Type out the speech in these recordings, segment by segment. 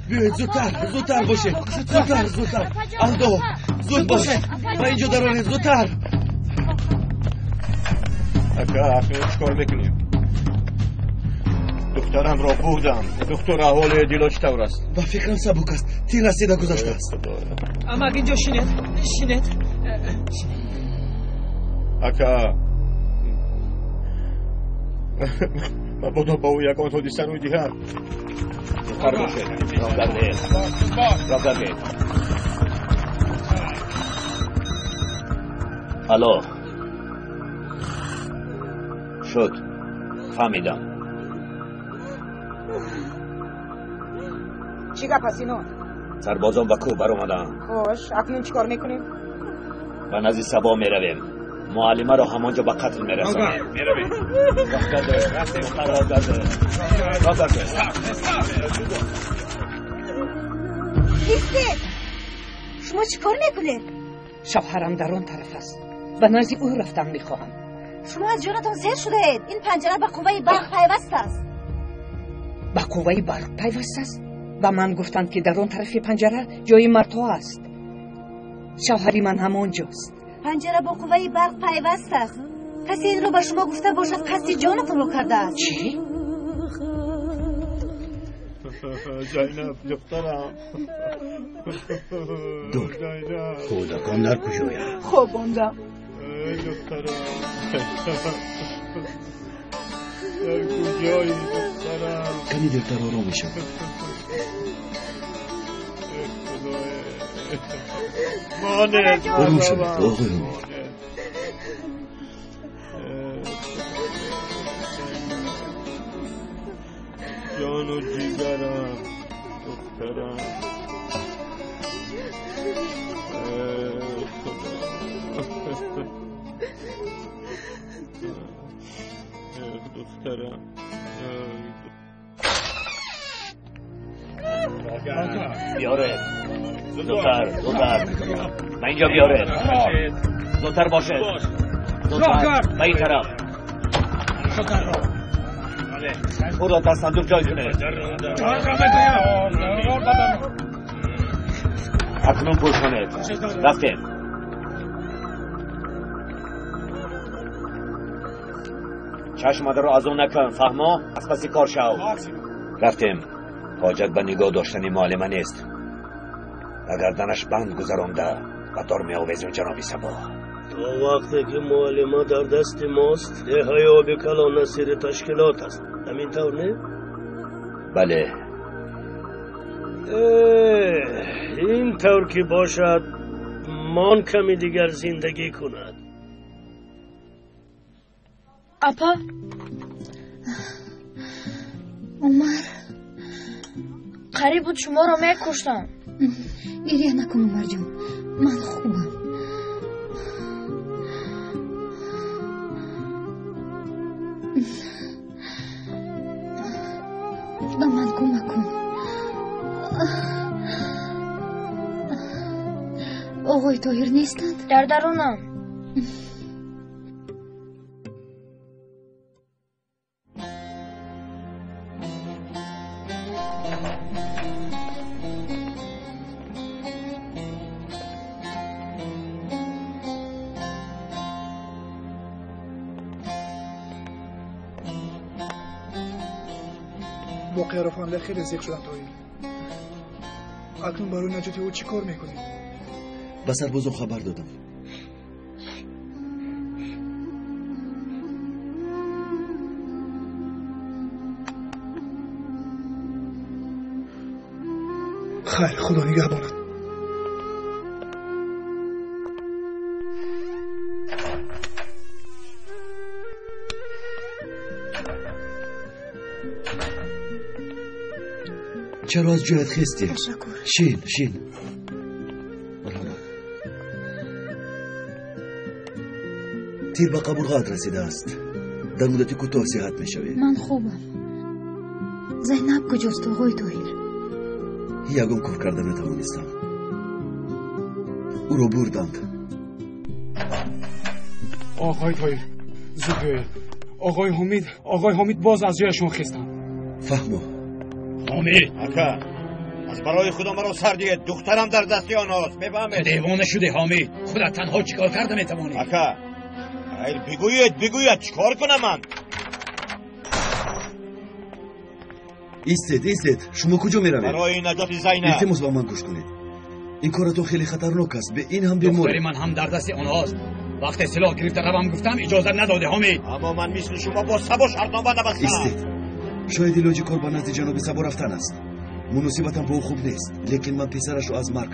Биёед, зудтар, зудтар бошед, зудтар, зудтар. Алдо, зуд бошед, ба инҷо дароред, зудтар. Ака, акнун чӣ кор мекунем? Духтарамро бурдам. Духтур, аҳволи Дило чӣ тавр аст? Ба фикрам, сабук аст. Тир расида гузаштааст. Амак, инҷо шинед, шинед. Ака, мабодо ба ӯ ягон ҳодиса рӯй диҳад. Зудтар бошед, роҳ гардед, роҳ гардед. Алло, шуд, фаҳмидам. Чӣ гап аст, ино? Сарбозон ба кӯҳ баромаданд. Хош, акнун чӣ кор мекунем? Ба назди Сабо меравем. Муаллимаро ҳамон ҷо ба қатл мерасонем. Меравем. Роҳ гардед, роҳ гардед, роҳ гардед. Истед! Шумо чӣ кор мекунед? Шавҳарам дар он тараф аст. Ба назди ӯ рафтан мехоҳам. Шумо аз ҷонатон зер шудаед. Ин панҷара ба қувваи барқ пайваст аст. Ба қувваи барқ пайваст аст? Ба ман гуфтанд, ки дар он тарафи панҷара ҷои мардҳо аст. Шавҳари ман ҳамон ҷост. Панҷара бо қувваи барқ пайваст аст. Касе инро ба шумо гуфта бошад, қасди ҷонатонро кардааст. Чӣ? Зайнаб, духтарам. Дур. Кӯдакон дар куҷоянд? Хобондам. Духтарам. Дар куҷои, духтарам? Каме дертар ором мешавад. Ором шавед, оғои Ҳомид. Ҷону ҷигарам, духтарам. Худо. Духтарам. Биёред. Зудтар, зудтар. Ба инҷо биёред. Зудтар бошед. Зудтар. Ба ин тараф. Ӯро дар сандуқ ҷой кунед. Акнун пӯшонед. Рафтем. Чашмадаро аз он накун, фаҳмо? Аз паси кор шав. Рафтем. Ҳоҷат ба нигоҳ доштани муаллима нест. Ба гарданаш банд гузаронда ба дор меовезем, ҷаноби Сабо. То вақте ки муаллима дар дасти мост, деҳаи оби калон асири ташкилот аст. Ҳамин тавр, не? Бале. Ин тавр ки бошад, мон ками дигар зиндагӣ кунад. Апа. Умар. Қариб буд шуморо мекуштам. Гиря накун, Умарҷон. Ман хубам. Ба ман кӯмак кун. Оғои Тоҳир нестанд? Дар дарунам. Воқеаро фаҳмида хеле зиқ шудам, Тоҳир. Акнун барои наҷоти ӯ чӣ кор мекунед? Ба сарбозон хабар додам. Хайр, Худо нигаҳбонад. Чаро аз ҷоят хестӣ? Ташаккур. Шин, шин. Марҳамат. Тир ба қабурғаат расидааст. Дар муддати кӯтоҳ сиҳат мешавӣ. Ман хубам. Зайнаб куҷост, оғои Тоҳир? Ягон кор карда натавонистам. Ӯро бурданд. Оғои Тоҳир, зуд биёед. Оғои Ҳомид, оғои Ҳомид боз аз ҷояшон хестанд. Фаҳмо. Ҳомид. Ака. Аз барои худо маро сар диҳед, духтарам дар дасти онҳост, мефаҳмед? Ту девона шудӣ Ҳомид, худат танҳо чӣ кор карда метавонӣ? Ака, хайр бигӯед, бигӯед, чӣ кор кунам ман? Истед, истед, шумо куҷо меравед? Барои наҷоти Зайнаб. Илтимос ба ман гӯш кунед. Ин коратон хеле хатарнок аст. Бе ин ҳам бемор. Духтари ман ҳам дар дасти онҳост. Вақте силоҳ гирифта равам гуфтам, иҷозат надодӣ Ҳомид. Аммо ман мисли шумо бо Сабо шартнома набастам. Истед. Шояд илоҷи кор ба назди ҷаноби Сабо рафтан аст. Муносибатам бо ӯ хуб нест, лекин ман писарашро аз марг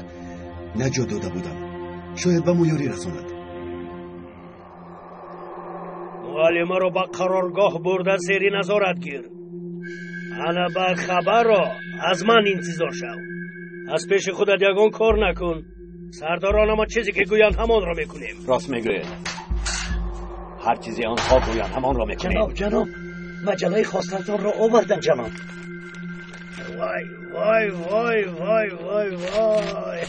наҷот дода будам. Шояд ба мо ёрӣ расонад. Муаллимаро ба қароргоҳ бурда зери назорат гир. Ана ба хабарро аз ман интизор шав. Аз пеши худат ягон кор накун. Сардорон ама чизе ки гӯянд ҳамонро мекунем. Рост мегӯед. Ҳар чизе онҳо гӯянд ҳамонро мекунем. Ҷаноб, ҷаноб, маҷаллаи хостаатонро овардам ҷаноб. Вай, вай, вай, вай, вай, вай.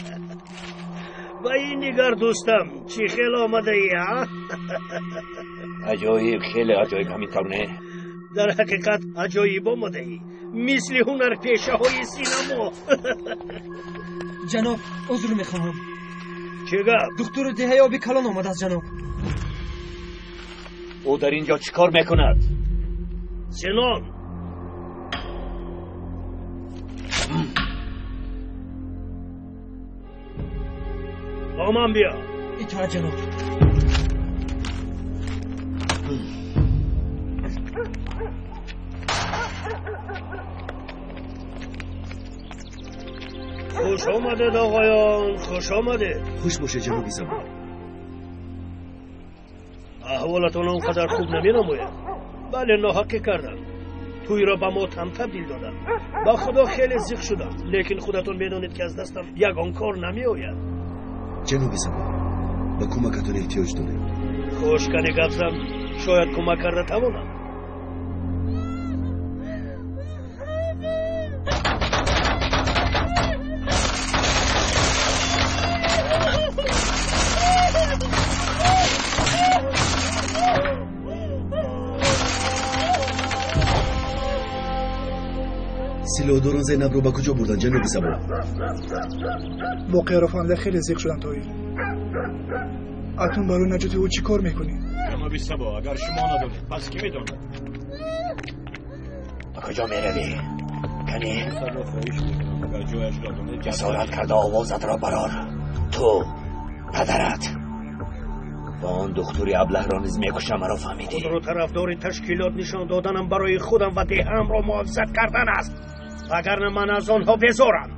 Ба ин нигар дӯстам, чӣ хел омадаӣ, а? Аҷоиб, хеле аҷоиб, ҳамин тавр не? Дар ҳақиқат аҷоиб омадаӣ, мисли ҳунарпешаҳои синамо. Ҷаноб, узр мехоҳам. Чӣ гап? Духтури деҳаи оби калон омадааст ҷаноб. Ӯ дар ин ҷо чӣ кор мекунад? Зинон. Бо ман биё. Итоат ҷаноб. Хуш омадед оғоён, хуш омадед. Хуш бошед ҷаноби Сабо. Аҳволатон он қадар хуб наменамояд. Бале, ноҳақӣ кардам. Тӯйро ба мотам табдил додам. Ба худо хеле зиқ шудам, лекин худатон медонед ки аз дастам ягон кор намеояд. Ҷаноби Сабо, ба кӯмакатон эҳтиёҷ дорем. Хуш кани гап зан, шояд кӯмак карда тавонам. Силоҳдорон Зайнабро ба куҷо бурданд ҷаноби Сабо? Воқеаро фаҳмида хеле зиқ шудам Тоҳир. Акнун барои наҷоти ӯ чӣ кор мекунӣ? Ҷаноби Сабо, агар шумо надонед, пас кӣ медонад? Ба куҷо меравӣ? Кани? Сабо, хоҳиш мекунам, агар ҷояшро донед, ҷасорат карда овозатро барор. Ту, падарат ва он духтури аблаҳро низ мекушам, маро фаҳмидӣ? Худро тарафдори ташкилот нишон доданам барои худам ва деҳаамро муҳофизат кардан аст. Вагарна ман аз онҳо безорам.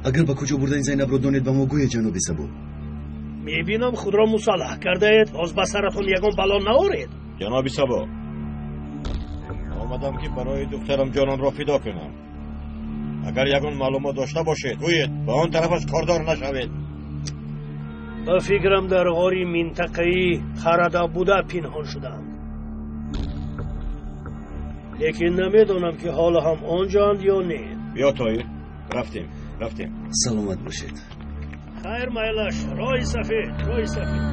Агар ба куҷо бурдани Зайнабро донед, ба мо гӯед ҷаноби Сабо. Мебинам худро мусаллаҳ кардаед, боз ба саратон ягон бало наоред. Ҷаноби Сабо, омадам ки барои духтарам ҷонамро фидо кунам. Агар ягон маълумот дошта бошед, гӯед, ба он тарафаш кордор нашавед. Ба фикрам дар ғори минтақаи Қарада буда пинҳон шудаанд. Лекин намедонам ки ҳоло ҳам онҷоанд ё не. Биё Тоҳир, рафтем, рафтем. Саломат бошед. Хайр майлаш, роҳи сафед, роҳи сафед.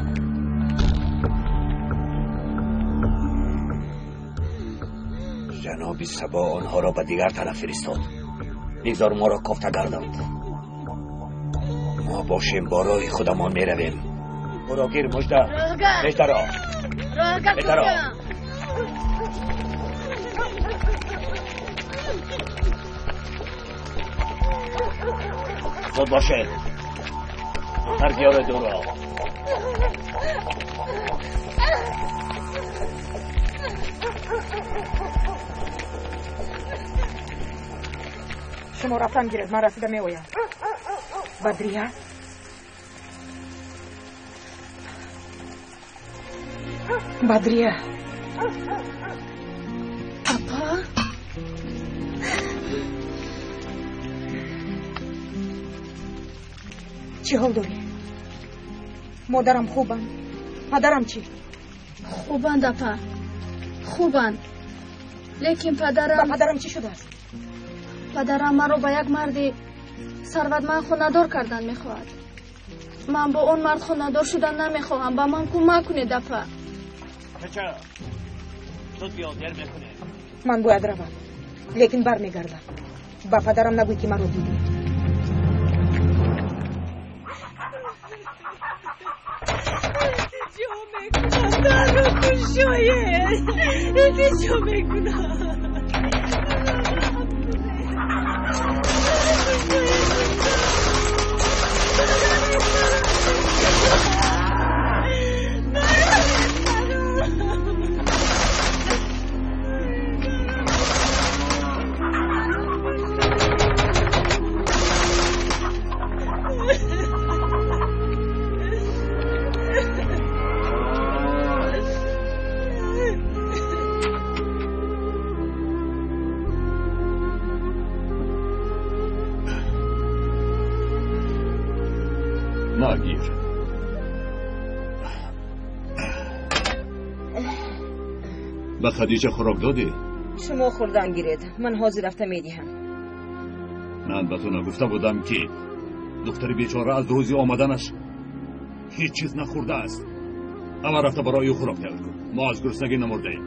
Ҷаноби Сабо онҳоро ба дигар тараф фиристод. Бигзор моро кофта гарданд. Мо бошем бо роҳи худамон меравем. Ӯро гир, Мужда. Междаро. Междаро. Зуд бошед. Зудтар биёред ӯро. Шумо рафтан гиред, ман расида меоям. Бадрия? Бадрия. Апа? Чӣ ҳол дорӣ? Модарам хубанд? Падарам чӣ? Хубанд апа, хубанд. Лекин падарам... Ба падарам чӣ шудааст? Падарам маро ба як марди сарватманд хонадор кардан мехоҳад. Ман бо он мард хонадор шудан намехоҳам. Ба ман кӯмак кунед апа. Чача, зуд биё, дер мекунем. Ман бояд равам, лекин бармегардам. Ба падарам нагӯй ки маро дидӣ. мекунам, дарро кушоед, илтиҷо мекунам. Нагир. Ба Хадиҷа хӯрок додӣ? Шумо хӯрдан гиред, ман ҳозир рафта медиҳам. Ман ба ту нагуфта будам, ки духтари бечора аз рӯзи омаданаш ҳеҷ чиз нахӯрдааст. Аввал рафта барои ӯ хӯрок тайёр кун. Мо аз гуруснагӣ намурдаем.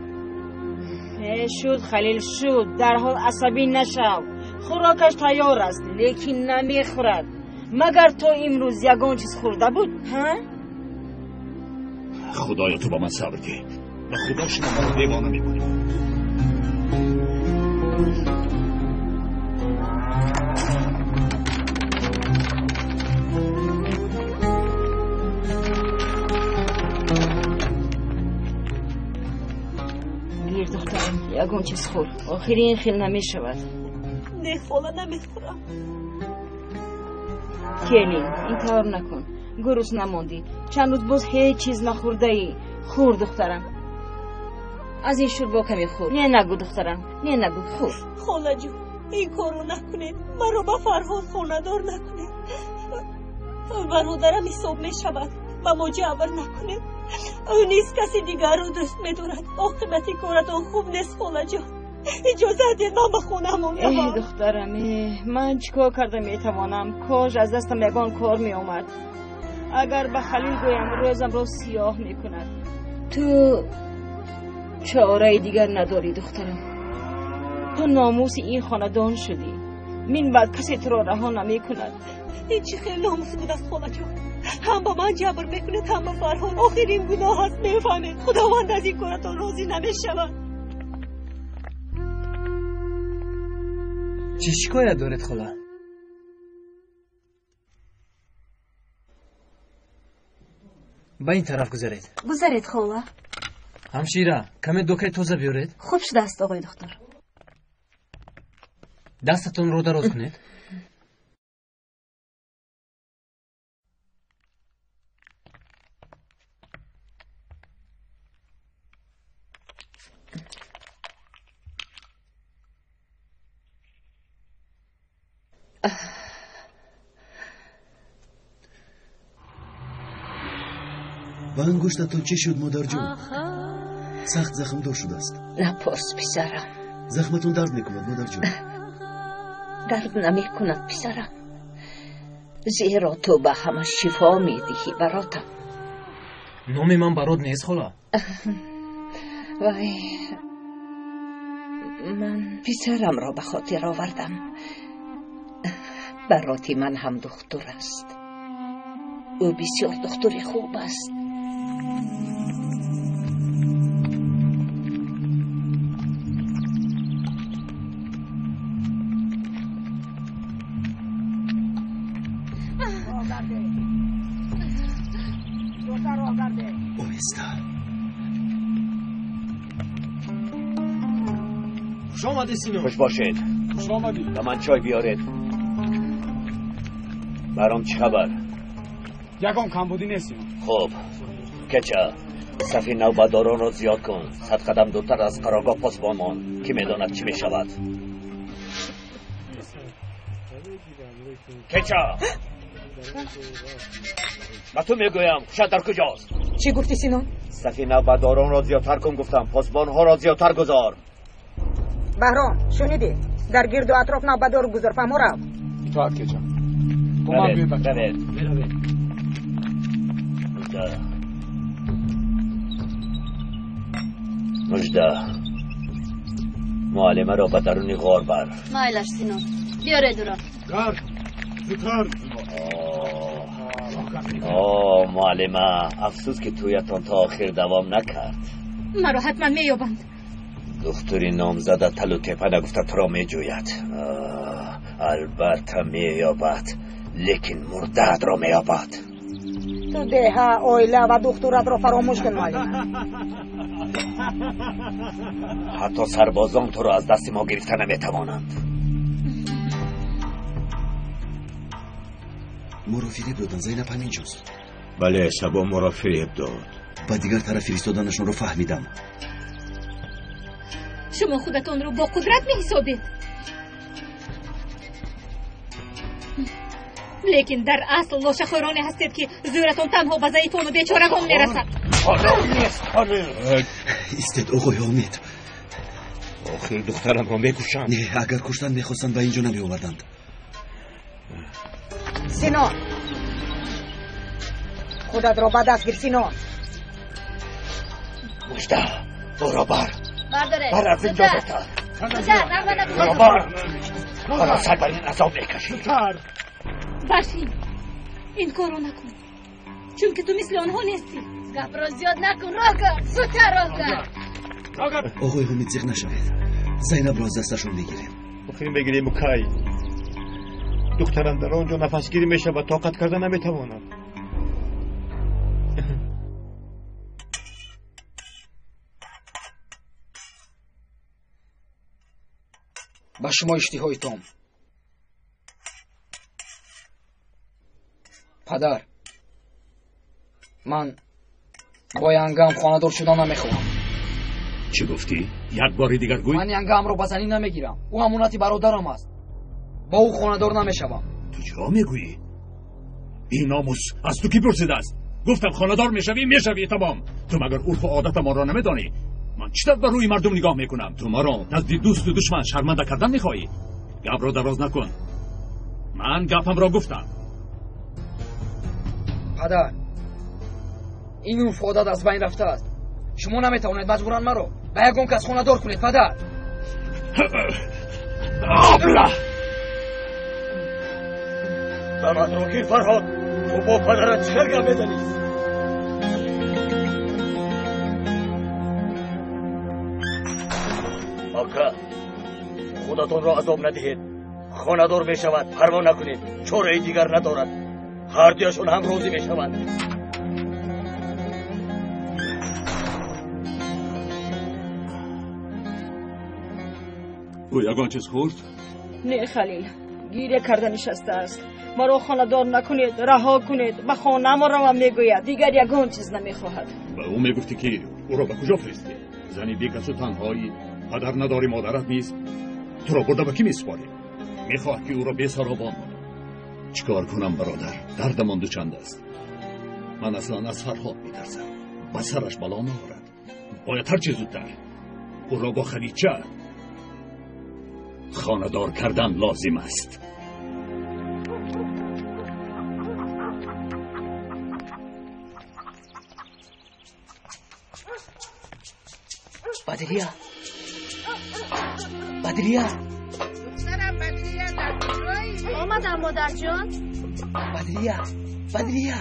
Э, шуд, Халил, шуд. Дарҳол асабӣ нашав. Хӯрокаш тайёр аст, лекин намехӯрад. Магар то имрӯз ягон чиз хӯрда буд, ҳа? Худоё, ту ба ман сабр деҳ. Ба Худо, шумо маро девона мекунед. Гир, духтарам, ягон чиз хӯр. Охири ин хел намешавад. Не, хола, намехӯрам. Келин, ин тавр накун. Гурусна намондӣ. Чанд рӯз боз ҳеҷ чиз нахӯрдаӣ. Хӯр, духтарам. Аз ин шӯрбо каме хӯр. Не нагӯ, духтарам, не нагӯ, хӯр. Холаҷон, ин корро накунед. Маро ба Фарҳод хонадор накунед. Бародарам ҳисоб мешавад. Ба мо ҷабр накунед. Ӯ низ каси дигарро дӯст медорад. Оқибати коратон хуб нест, холаҷон. Иҷозат диҳед, ман ба хонаамон равам. Э, духтарам, э, ман чӣ кор карда метавонам? Кош аз дастам ягон кор меомад. Агар ба Халил гӯям, рӯзамро сиёҳ мекунад. Ту чораи дигар надорӣ, духтарам. Ту номуси ин хонадон шудӣ. Мин баъд касе туро раҳо намекунад. Ин чӣ хел номус будааст, холаҷон? Ҳам ба ман ҷабр мекунед, ҳам ба Фарҳод. Охир ин гуноҳ аст, мефаҳмед. Худованд аз ин коратон розӣ намешавад. Чӣ шикоят доред, хола? Ба ин тараф гузаред. Гузаред, хола. Ҳамшира, каме докаи тоза биёред. Хуб шудааст, оғои духтур. Дастатонро дароз кунед. Ба ангуштатон чӣ шуд, модарҷон? Сахт захмдор шудааст. Напурс, писарам. Захматон дард мекунад, модарҷон? Дард намекунад, писарам, зеро ту ба ҳама шифо медиҳӣ, баротам. Номи ман Барот нест, хола. Вай, ман писарамро ба хотир овардам. Бароти ман ҳам духтур аст. Ӯ бисёр духтури хуб аст. Оҳиста. Хуш омадӣ, Сино. Хуш бошед. Хуш омадӣ. Ба ман чой биёред. Баром чӣ хабар? Ягон камбудӣ нест, Сино. Хуб, кеча, сафи навбатдоронро зиёд кун. 100 қадам дуртар аз қароргоҳ посбон мон, ки медонад чӣ мешавад. Кеча, ба ту мегӯям, хушат дар куҷост? Чӣ гуфтӣ, Сино? Сафи навбатдоронро зиёдтар кун гуфтам, посбонҳоро зиёдтар гузор. Баҳром, шунидӣ? Дар гирду атроф навбатдор гузор, фаҳмо рав. Итоат, кеча. Бо ман биёед, бача. Равед, равед. Мужда, мужда, муаллимаро ба даруни ғор бар. Майлаш, Сино, биёред ӯро. Гард, зудтар. О, муаллима, афсӯс ки тӯятон то охир давом накард. Маро ҳатман меёбанд. Духтури номзада талу тепа нагуфта туро меҷӯяд. Албатта меёбад, лекин мурдаатро меёбад. Ту деҳа, оила ва духтуратро фаромӯш кун, муаллима. Ҳатто сарбозон туро аз дасти мо гирифта наметавонанд. Моро фиреб доданд. Зайнаб ҳамин ҷост. Бале, Сабо моро фиреб дод. Ба дигар тараф фиристоданашонро фаҳмидам. Шумо худатонро бо қудрат меҳисобед, лекин дар асл лошахӯроне ҳастед, ки зӯратон танҳо ба заифону бечорагон мерасад. Истед, оғои Ҳомид. Охир духтарамро мекушанд. Не, агар куштан мехостанд, ба ин ҷо намеоварданд. Сино, худатро ба даст гир, Сино. Мужда, ӯро бар. Бар аз ин ҷо зудтар. Ӯро бар. Ҳоло сар бар ин азоб мекашӣ. Барфин, ин корро накун, чунки ту мисли онҳо нестӣ. Гапро зиёд накун, роҳ гард, зудтар роҳ гард. Оғои Ҳомид, зиқ нашавед. Зайнабро аз дасташон мегирем. Охир мегирему кай? Духтарам дар он ҷо нафасгирӣ мешавад, тоқат карда наметавонад. Ба шумо иштиҳои том. Падар, ман бо янгам хонадор шуда намехоҳам. Чӣ гуфтӣ? Як бори дигар гӯй. Ман янгамро ба занӣ намегирам. Ӯ амонати бародарам аст. Бо ӯ хонадор намешавам. Ту чиҳо мегӯӣ? Биномус, аз ту кӣ пурсидааст? Гуфтам хонадор мешавӣ, мешавӣ, тамом. Ту магар урфу одатамонро намедонӣ? Ман чӣ тавр ба рӯи мардум нигоҳ мекунам? Ту маро назди дӯсту душман шарманда кардан мехоҳӣ? Гапро дароз накун. Ман гапамро гуфтам. Падар, ин урфу одат аз байн рафтааст. Шумо наметавонед маҷбуран маро ба ягон кас хонадор кунед, падар. Абла! Даматро гир, Фарҳод. Ту бо падарат чӣ хел гап мезанӣ? Ака, худатонро азоб надиҳед. Хонадор мешавад, парво накунед. Чораи дигар надорад. Ҳардуяшон ҳам розӣ мешаванд. Ӯ ягон чиз хӯрд? Не, Халил, гиря карда нишастааст. Маро хонадор накунед, раҳо кунед, ба хонаам равам мегӯяд. Дигар ягон чиз намехоҳад. Ба ӯ мегуфтӣ, ки ӯро ба куҷо фиристӣ? Зани бекасу танҳоӣ, падар надорӣ, модарат нест. Туро бурда ба кӣ месупорӣ? Мехоҳад, ки ӯро бесаробон монад. Чӣ кор кунам, бародар? Дардамон дучанд аст. Ман аслан аз Фарҳод метарсам. Ба сараш бало наорад. Бояд ҳарчи зудтар ӯро бо Хадича хонадор кардан лозим аст. Бадрия, Бадрия. Духтарам Бадрия, дар куҷоӣ? Омадам, модарҷон. Бадрия, Бадрия.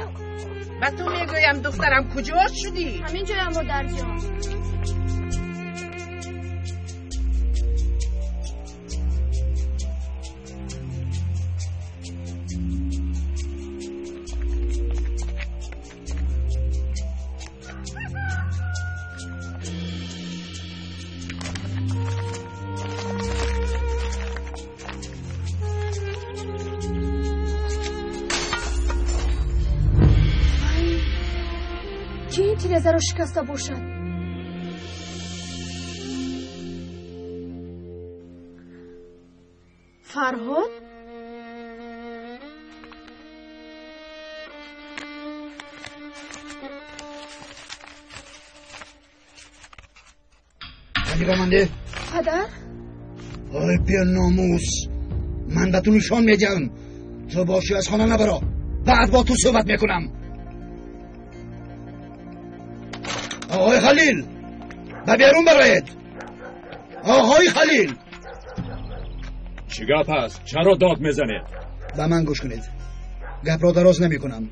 Ба ту мегӯям, духтарам, куҷо шудӣ? Ҳамин ҷоям, модарҷон. Тирезаро шикаста бошад. Фарҳод? Ба манде? Падар? Ой, беномус, ман ба ту нишон медиҳам. Ту бошӣ аз хона набаро. Баъд бо ту суҳбат мекунам. Оғои Халил, ба берун бароед. Оғои Халил. Чӣ гап аст? Чаро дод мезанед? Ба ман гӯш кунед. Гапро дароз намекунам.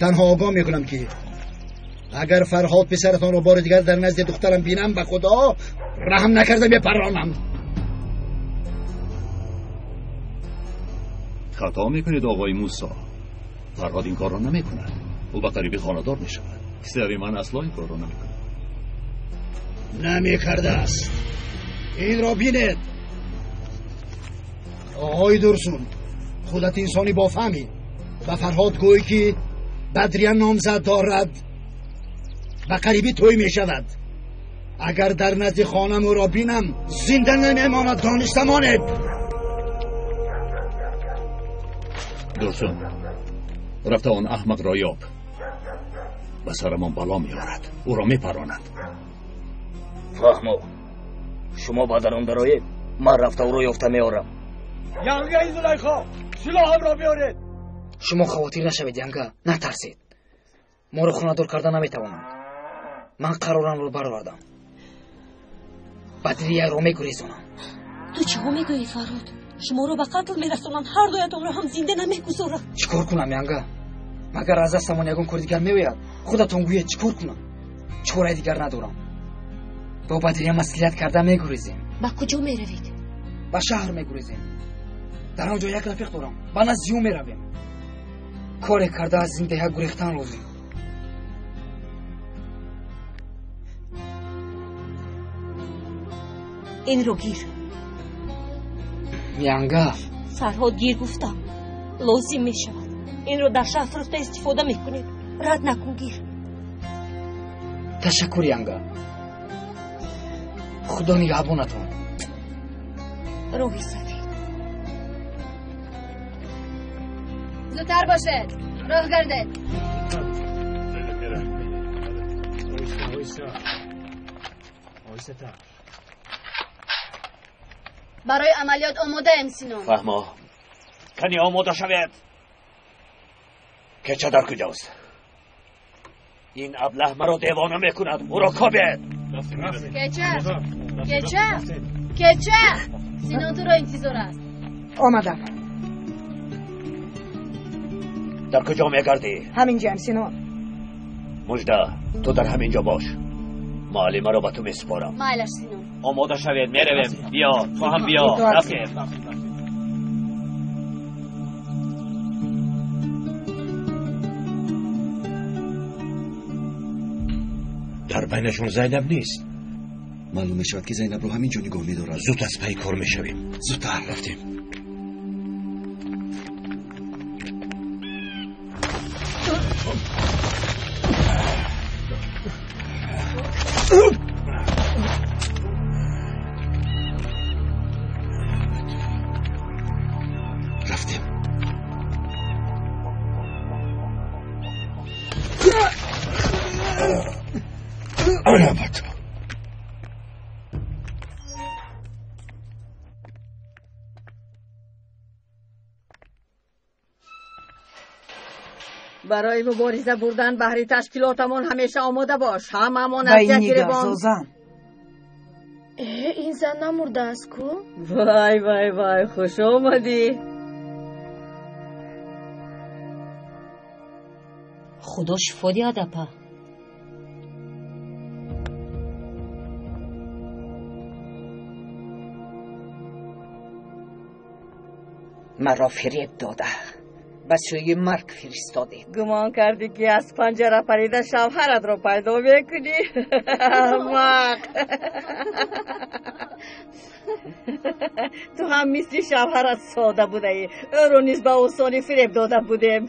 Танҳо огоҳ мекунам ки агар Фарҳод писаратонро бори дигар дар назди духтарам бинам, ба Худо раҳм накарда мепаронам. Хато мекунед, оғои Мусо. Фарҳод ин корро намекунад. Ӯ ба қариби хонадор мешавад. Писари ман асло ин корро намекунад. Намекардааст. Инро бинед. Оғои Дурсун, худат инсони бофаҳмӣ. Ба Фарҳод гӯй ки Бадрия номзад дорад, ба қарибӣ тӯй мешавад. Агар дар назди хонам ӯро бинам, зинда намемонад, дониста монед. Дурсун, рафта он аҳмақро ёб. Ба сарамон бало меорад, ӯро мепаронад. Фаҳмо, шумо ба дарун дароед, ман рафта ӯро ёфта меорам. Янгаи Зулайхо, силоҳамро биёред. Шумо хавотир нашавед, Янга, натарсед. Моро хонадор карда наметавонанд. Ман қарорамро баровардам. Бадрияро мегурезонам. Ту чиҳо мегӯӣ, Фарҳод? Шуморо ба қатл мерасонанд, ҳар дуятонро ҳам зинда намегузоранд. Чӣ кор кунам, Янга? Магар аз дастамон ягон кори дигар меояд? Худатон гӯед, чӣ кор кунам? Чораи дигар надорам. Бо Бадрия маслиҳат карда мегурезем. Ба куҷо меравед? Ба шаҳр мегурезем. Дар он ҷо як рафиқ дорам. Ба назди ӯ меравем. Коре карда аз ин деҳа гурехтан лозим. Инро гир. Янга. Фарҳод, гир гуфтам. Лозим мешавад. Инро дар шаҳр фурӯхта истифода мекунед. Рад накун, гир. Ташаккур, Янга. Худо нигаҳбонатон. Роҳи сафед. Зудтар бошед, роҳ гардед. Барои амалиёт омодаем, Сино. Фаҳмо, кани омода шавед. Кеча дар куҷост? Ин аблаҳ маро девона мекунад. Ӯро кобед. Кеча, кеча, кеча. Сино туро интизор аст. Омадам. Дар куҷо мегардӣ? Ҳаминҷоям, Сино. Мужда, ту дар ҳамин ҷо бош. Муаллимаро ба ту месупорам. Майлаш, Сино. Омода шавед, меравем. Биё, ту ҳам биё. Рафтем. Дар байнашон Зайнаб нест. Маълум мешавад ки Зайнабро ҳамин ҷо нигоҳ медорад. Зуд аз пайи кор мешавем. Зудтар. Рафтем. Рафтем. Ана ба ту. Барои мубориза бурдан баҳри ташкилотамон ҳамеша омода бош. Ҳамамон аз як гиребон. Ин зан намурдааст ку? Вай, вай, вай, хуш омадӣ. Худо шифо диҳад, апа. Маро фиреб дода, ба сӯи марг фиристодед. Гумон кардӣ ки аз панҷара парида шавҳаратро пайдо мекунӣ? Аҳмақ! Ту ҳам мисли шавҳарат сода будаӣ. Ӯро низ ба осонӣ фиреб дода будем.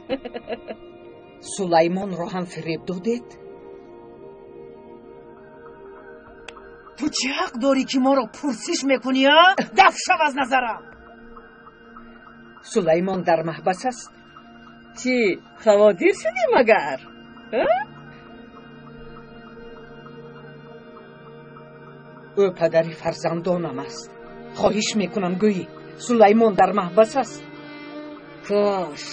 Сулаймонро ҳам фиреб додед? Ту чӣ ҳақ дорӣ ки моро пурсиш мекунӣ, а? Даф шав аз назарам! Сулаймон дар маҳбас аст. Чӣ, хавотир шудӣ магар? Ӯ падари фарзандонам аст. Хоҳиш мекунам гӯӣ, Сулаймон дар маҳбас аст. Кош,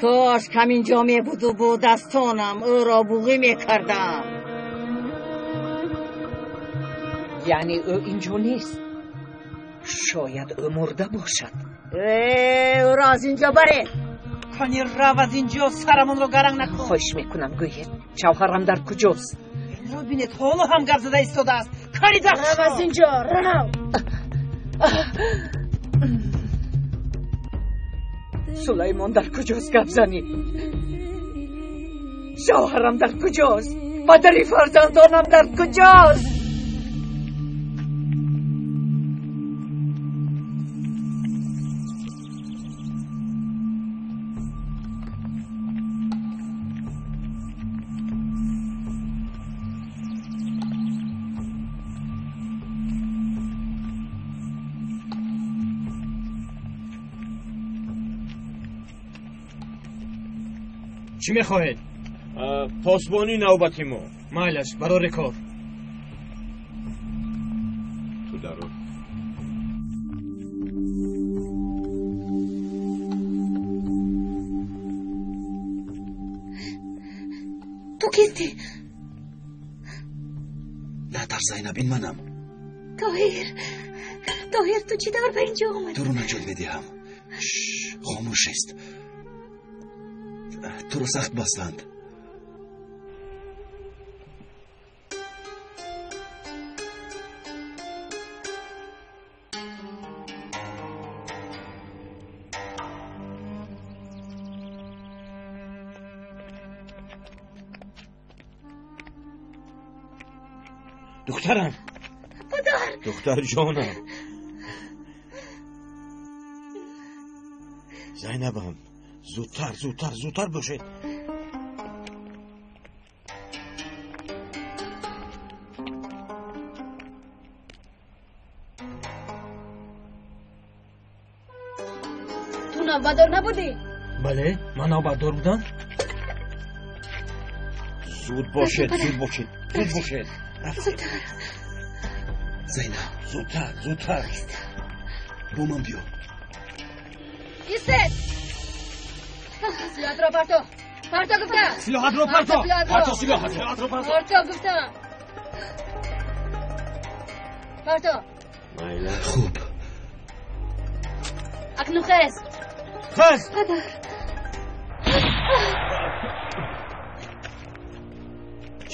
кош ҳамин ҷо мебуду бо дастонам ӯро буғӣ мекардам. Яъне ӯ инҷо нест. Шояд ӯ мурда бошад. Ӯро аз инҷо баред. Кани рав аз инҷо, сарамонро гаранг накун. Хоҳиш мекунам, гӯед, шавҳарам дар куҷост? Инро бинед, ҳоло ҳам гап зада истодааст. Кани даф рав аз инҷо, рав. Сулаймон дар куҷост? Гап занӣ. Шавҳарам дар куҷост? Падари фарзандонам дар куҷост? Чӣ мехоҳед? Посбонӣ навбати мо. Майлаш, барори кор. Ту даро. Ту кистӣ? Натарс, Зайнаб, ин манам. Тоҳир, Тоҳир, ту чӣ тавр ба инҷо омадӣ? Туро наҷот медиҳам. Хомӯш аст. Туро сахт бастанд. Духтарам. Падар. Духтар ҷонам. Зайнабам, зудтар, зудтар, зудтар бошед. Ту навбатдор набудӣ? Бале, ман навбатдор будам. Зуд бошед, зуд бошед, зуд бошед. Зудтар. Зайнаб, зудтар, зудтар. Бо ман биё. Истед! Силоҳатро парто! Парто гуфтам! Силоҳатро парто! Парто силоҳатро! Силоҳатро парто! Парто гуфтам! Парто! Хуб. Акнун хез! Хез! Падар!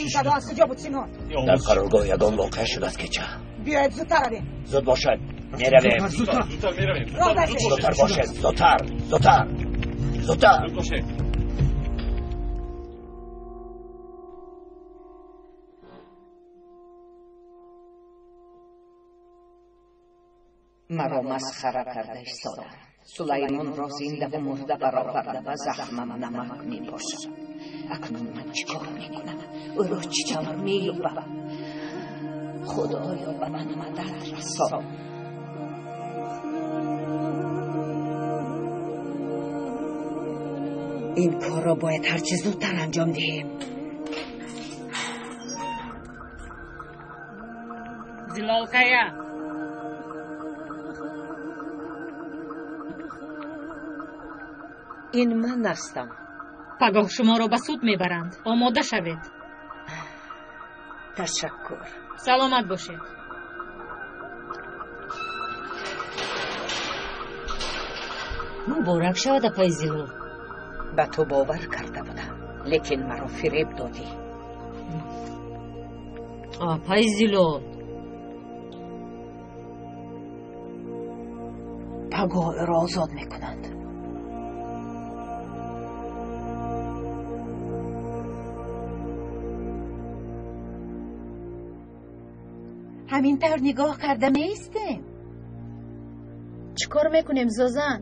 Ин садо аз куҷо буд, Синон? Дар қароргоҳ ягон воқеа шудааст кеча. Биёед, зудтар равем. Зуд бошед, меравем. Зудтар, зудтар меравем. Зудтар бошед, зудтар, зудтар, зудтар. Зуд бошед. Маро масхара карда истоданд. Сулаймонро зиндаву мурда бароварда ба захмам намак мепошад. Акнун ман чӣ кор мекунам? Ӯро чӣ тавр меёбам? Худоё, ба ман мадад расон. Ин корро бояд ҳарчи зудтар анҷом диҳем. Зилолкая! Ин ман ҳастам. Пагоҳ шуморо ба суд мебаранд. Омода шавед. Ташаккур. Саломат бошед. Муборак шавад, апаи Зилол. Ба ту бовар карда будам, лекин маро фиреб додӣ. Апаи Зилол. Пагоҳ ӯро озод мекунанд. Ҳамин тавр нигоҳ карда меистем. Чӣ кор мекунем, Зозан?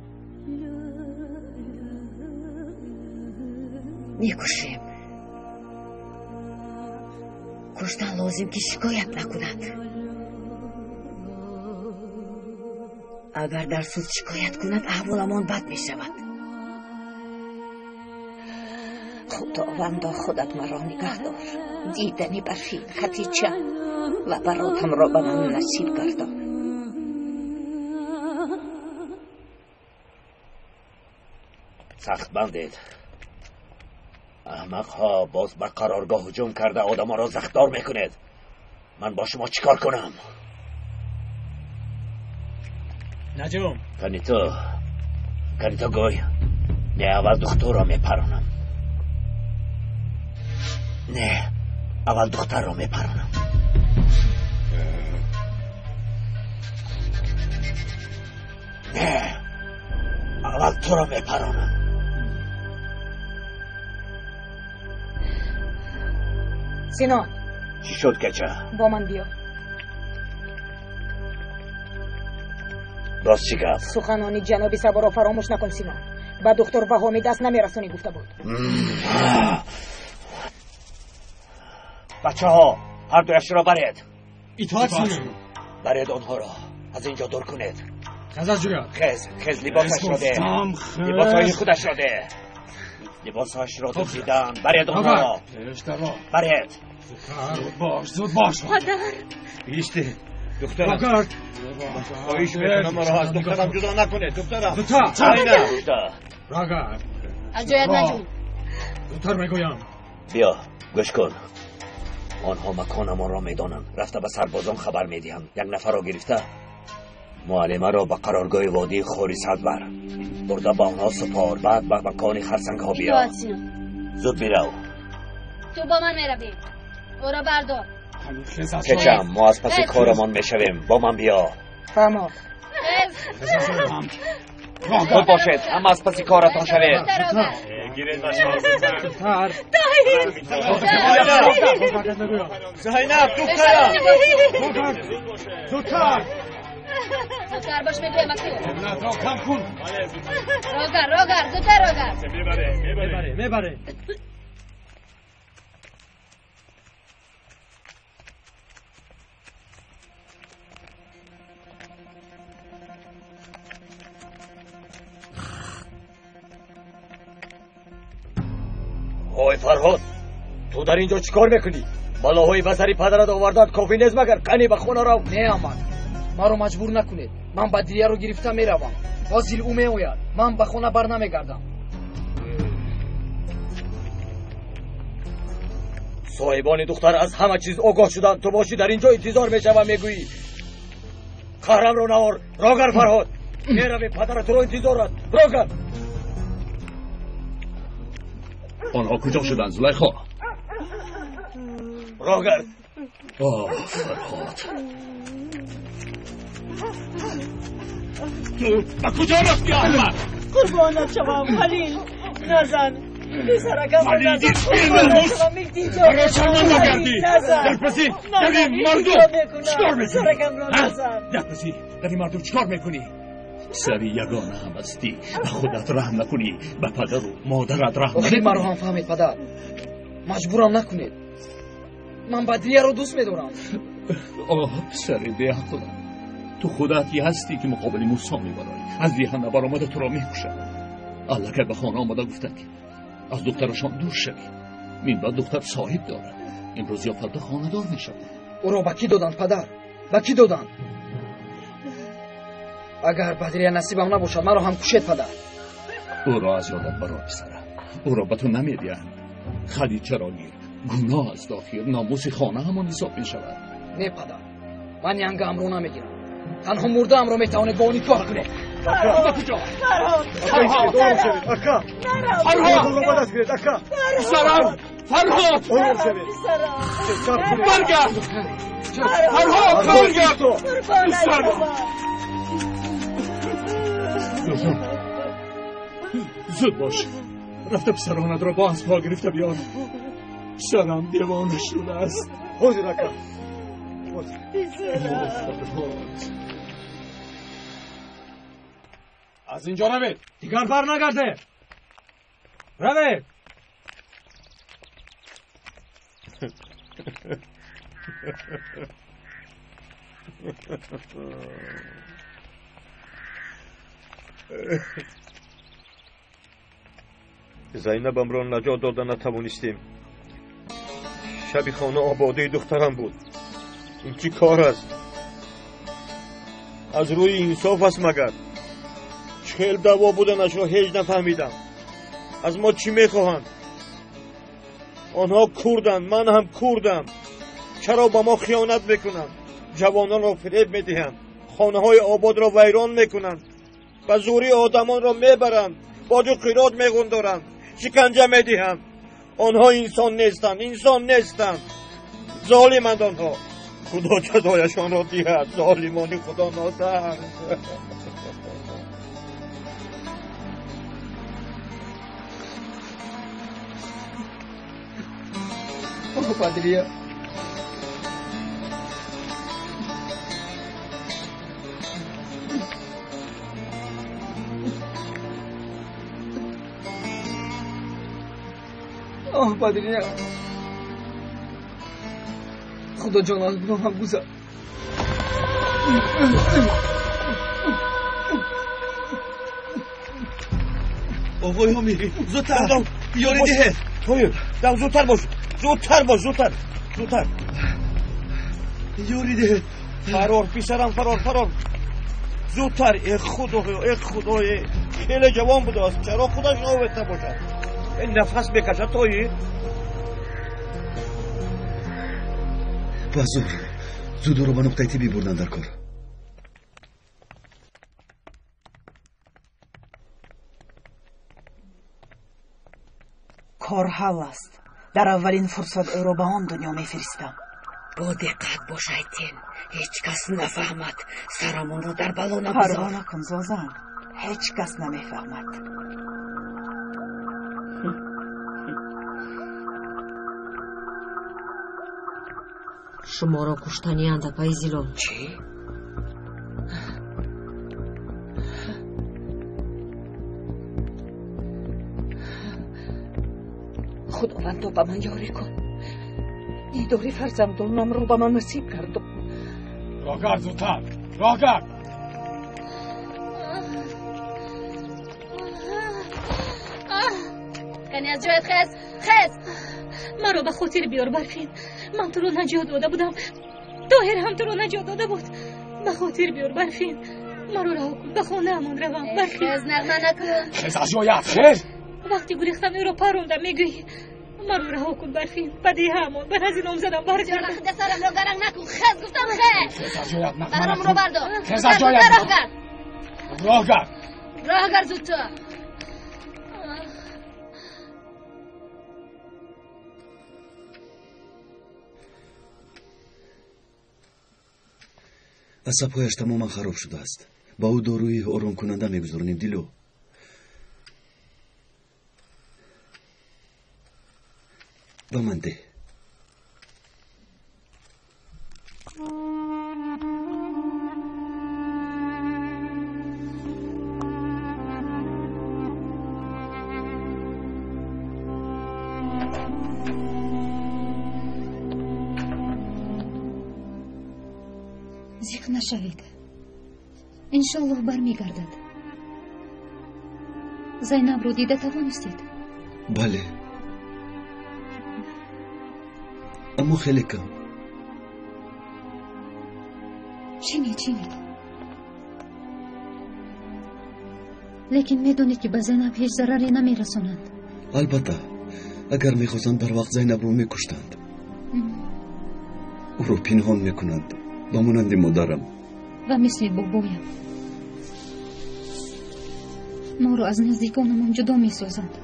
Мекушем. Куштан лозим ки шикоят накунад. Агар дар суд шикоят кунад, аҳволамон бад мешавад. Худовандо, худат маро нигаҳдор. Дидани барфин Хатича ва баротамро ба ман насиб гардон. Сахт бандед. Аҳмақҳо боз ба қароргоҳ ҳуҷум карда одамонро захтдор мекунед. Ман бо шумо чӣ кор кунам? Наҷум. Кани ту, кани ту гӯй, Не, аввал духтурро мепаронам. Не, аввал духтарро мепаронам. Не, аввал туро мепаронам. Сино. Чӣ шуд, кача? Бо ман биё. Боз чӣ гап? Суханони ҷаноби Саборо фаромӯш накун, Сино. Ба духтур Ваҳомӣ даст намерасонӣ гуфта буд. Бачаҳо, ҳар дуяшро баред. Итоат, Сино. Баред онҳоро. Аз инҷо дур кунед. Хез аз ҷоят. Хез, хез, либосашро де. Либосҳои худашро де. Либосҳояшро дуздидан. Баред онҳоро. Баред. Зуд бош, зуд бош. Падар. Бисте. Духтарам. Хоҳиш мекунам маро аз духтарам ҷудо накунед, духтарам. Зудтар. Зудтар. Рагар. Аз ҷоят наҷун. Зудтар мегӯям. Биё, гӯш кун. Онҳо маконамонро медонанд. Рафта ба сарбозон хабар медиҳанд. Як нафарро гирифта муаллимаро ба қароргоҳи водии Хорисад бар. Бурда ба онҳо супор, баъд ба макони харсангҳо биё. Итоат, Сино. Зуд бирав. Ту бо ман меравӣ. Ӯро бардор. Кечам, мо аз паси корамон мешавем. Бо ман биё. Фаҳмо. Зуд бошед, ҳама аз паси коратон шавед. Зайнаб, духтарам! Зудтар! Зудтар бош, мегӯям аку. Ро кам кун. Рогар, рогар, зудтар рогар. Мебаре, мебаре. Ой Фарҳод, ту дар ин ҷо чӣ кор мекунӣ? Балоҳои ба сари падарат овардаат кофӣ нест магар? Қани ба хона рав. Не, амак, маро маҷбур накунед. Ман Бадрияро гирифта меравам. Ҳозир ӯ меояд. Ман ба хона бар намегардам. Соҳибони духтар аз ҳама чиз огоҳ шуданд. Ту бошӣ дар ин ҷо интизор мешавам, мегӯӣ. Қаҳрамро наор. Рогар Фарҳод. Меравӣ, падарат туро интизор аст. Рогар. Онҳо куҷо шуданд, Зулайхо? Рогард. Оҳ, Фарҳод. Ту ба куҷо рафтӣ, аҳмақ? Қурбонат шавам, Халил. Назан. Писаракамро назан. Қурбонат шавам, илтиҷо Маро шарманда кардӣ. Дар паси дари мардум чикор мекунӣ? Писаракамро назан. Дар паси дари мардум чикор мекунӣ? Сари ягона ҳам ҳастӣ. Ба худат раҳм накунӣ, ба падару модарат раҳм Охир маро ҳам фаҳмед, падар. Маҷбурам накунед. Ман Бадрияро дӯст медорам. Оҳ, писари беақлам. Ту худат ҳастӣ ки муқобили Мусо мебароӣ. Аз деҳа набаромада туро мекушад. Аллакай ба хона омада гуфтанд ки аз духтарашон дур шавӣ. Минбаъд духтар соҳиб дорад. Имрӯз ё фарда хонадор мешавад. Ӯро ба кӣ доданд, падар? Ба кӣ доданд? Агар Бадрия насибам набошад, маро ҳам кушед, падар. Ӯро аз ёдат барор, писарам. Ӯро ба ту намедиҳанд. Хадичаро гир. Гуноҳ аст охир. Номуси хона ҳамон ҳисоб мешавад. Не, падар, ман янгаамро намегирам. Танҳо мурдаамро метавонед бо ӯ никоҳ кунед. Ба куҷо? Фарҳод! Фарҳод! Ака! Фарҳод! Ба даст гиред, ака! Писарам! Фарҳод! Ором шавед. Баргард! Фарҳод, баргард! Писарам! Зуд бош. Рафта писаронатро бо аспҳо гирифта биёр. Писарам девона шудааст. Ҳозир, ака. Аз инҷо равед. Дигар бар нагардед. Равед. Зайнабамро наҷот дода натавонистем. Шаби хона ободаи духтарам буд. Ин чӣ кор аст? Аз рӯи инсоф аст магар? Чӣ хел даъво буданашро ҳеҷ нафаҳмидам. Аз мо чӣ мехоҳанд? Онҳо курданд, ман ҳам курдам. Чаро ба мо хиёнат мекунанд? Ҷавононро фиреб медиҳанд, хонаҳои ободро вайрон мекунанд, ба зӯрӣ одамонро мебаранд. Боҷу қирот мегундоранд, шиканҷа медиҳанд. Онҳо инсон нестанд, инсон нестанд. Золиманд онҳо. Худо ҷазояшонро диҳад. Золимони Худо нотарс. Оҳ, Бадрия. Оҳ, Бадрия. Худо ҷон, аз гуноҳам гузар. Оғои Ҳомирӣ, зудтар ёрӣ диҳед. Тоир, дам зудтар бош, зудтар бош, зудтар, зудтар. Ёрӣ диҳед. Фарор, писарам, фарор, фарор. Зудтар, э Худоё, э Худоё. Хеле ҷавон будааст, чаро худаш овехта бошад? Нафас мекашад, Тоир. Ба зур, зуд ӯро ба нуқтаи тиббӣ бурдан дар кор. Кор ҳал аст. Дар аввалин фурсат ӯро ба он дунё мефиристам. Бо диққат бош, Айтин. Ҳеҷ кас нафаҳмад. Сарамонро дар бало нагузор. Парво накун, Зозан. Ҳеҷ кас намефаҳмад. Шуморо куштанианд, апаи Зилол. Чӣ? Худовандо, ба ман ёрӣ кун. Дидори фарзандонамро ба ман насиб кардо. Роҳгард, зудтар, роҳгард. Кани аз ҷоят хез, хез. Маро ба хотир биёр, Барфин. Ман туро наҷот дода будам. Тоҳир ҳам туро наҷот дода буд. Ба хотир биёр, Барфин. Маро раҳо кун, ба хонаамон равам, Барфин. Хез, нағма накун. Хез аз ҷоят, хез. Вақти гурехтам ӯро парондам, мегӯӣ. Маро раҳо кун, Барфин. Ба деҳаамон, ба назди номзадам баргардам. Ҷона, худо сарамро гаранг накун. Хез, гуфтам, хез. Хез аз ҷоят, нағма накун. Баҳромро бардор. Хез аз ҷоят. Роҳгард. Роҳгард. Роҳгард, зудтар. Асабҳояш тамоман хароб шудааст. Ба ӯ доруи оромкунанда мегузаронем, Дило. Ба ман деҳ. Зиқ нашавед. Иншоллоҳ бармегардад. Зайнабро дида тавонистед? Бале. Аммо хеле кам. Чинед, чинед. Лекин медонед, ки ба Зайнаб ҳеҷ зараре намерасонанд. Албатта, агар мехостанд бар вақт Зайнабро мекуштанд. Ӯро пинҳон мекунанд, ба монанди модарам. Ва мисли бобоям. Моро аз наздиконамон ҷудо месозанд.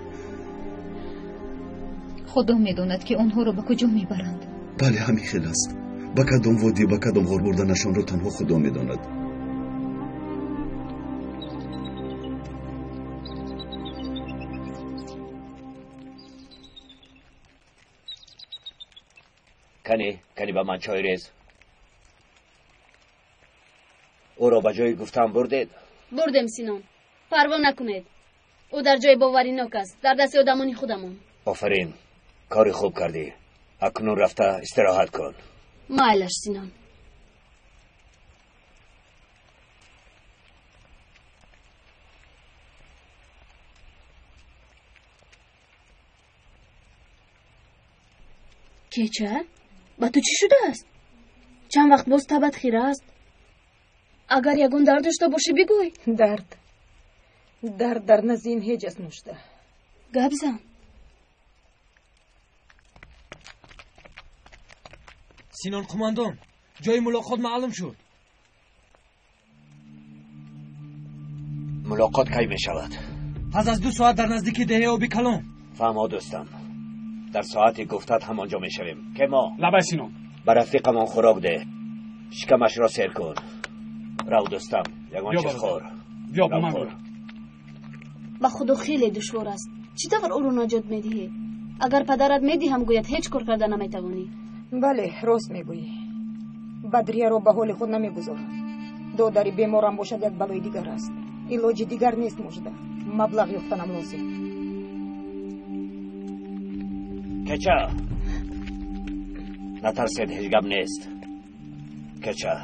Худо медонад, ки онҳоро ба куҷо мебаранд. Бале, ҳамин хел аст. Ба кадом водӣ, ба кадом ғор бурданашонро танҳо Худо медонад. Кани, кани ба ман чой рез. Ӯро ба ҷои гуфтам бурдед? Бурдем, Синон. Парво накунед. Ӯ дар ҷои боваринок аст, дар дасти одамони худамон. Офарин, кори хуб кардӣ. Акнун рафта истироҳат кун. Майлаш, Синон. Кеча, ба ту чӣ шудааст? Чанд вақт боз табат хира аст. Агар ягон дард дошта бошӣ, бигӯй. Дард. Дард дар назди ин ҳеҷ аст, Мужда. Гап зан. Синон қумандон, ҷои мулоқот маълум шуд. Мулоқот кай мешавад? Пас аз 2 соат дар наздики деҳаи оби калон. Фаҳмо дӯстам, дар соати гуфтат ҳамонҷо мешавем. Кемо, лабай Синон, ба рафиқамон хӯрок деҳ, шикамашро сер кун. Рав дӯстам, ягон чиз хӯр. Биё бо ман бирав. Ба худо хеле душвор аст. Чӣ тавр ӯро наҷот медиҳӣ? Агар падарат медиҳам гӯяд, ҳеҷ кор карда наметавонӣ. Бале, рост мегӯӣ. Бадрияро ба ҳоли худ намегузорам. Додари беморам бошад як балои дигар аст. Илоҷи дигар нест мужда. Маблағ ёфтанам лозим. Кеча, натарсед, ҳеҷ гап нест. Кеча,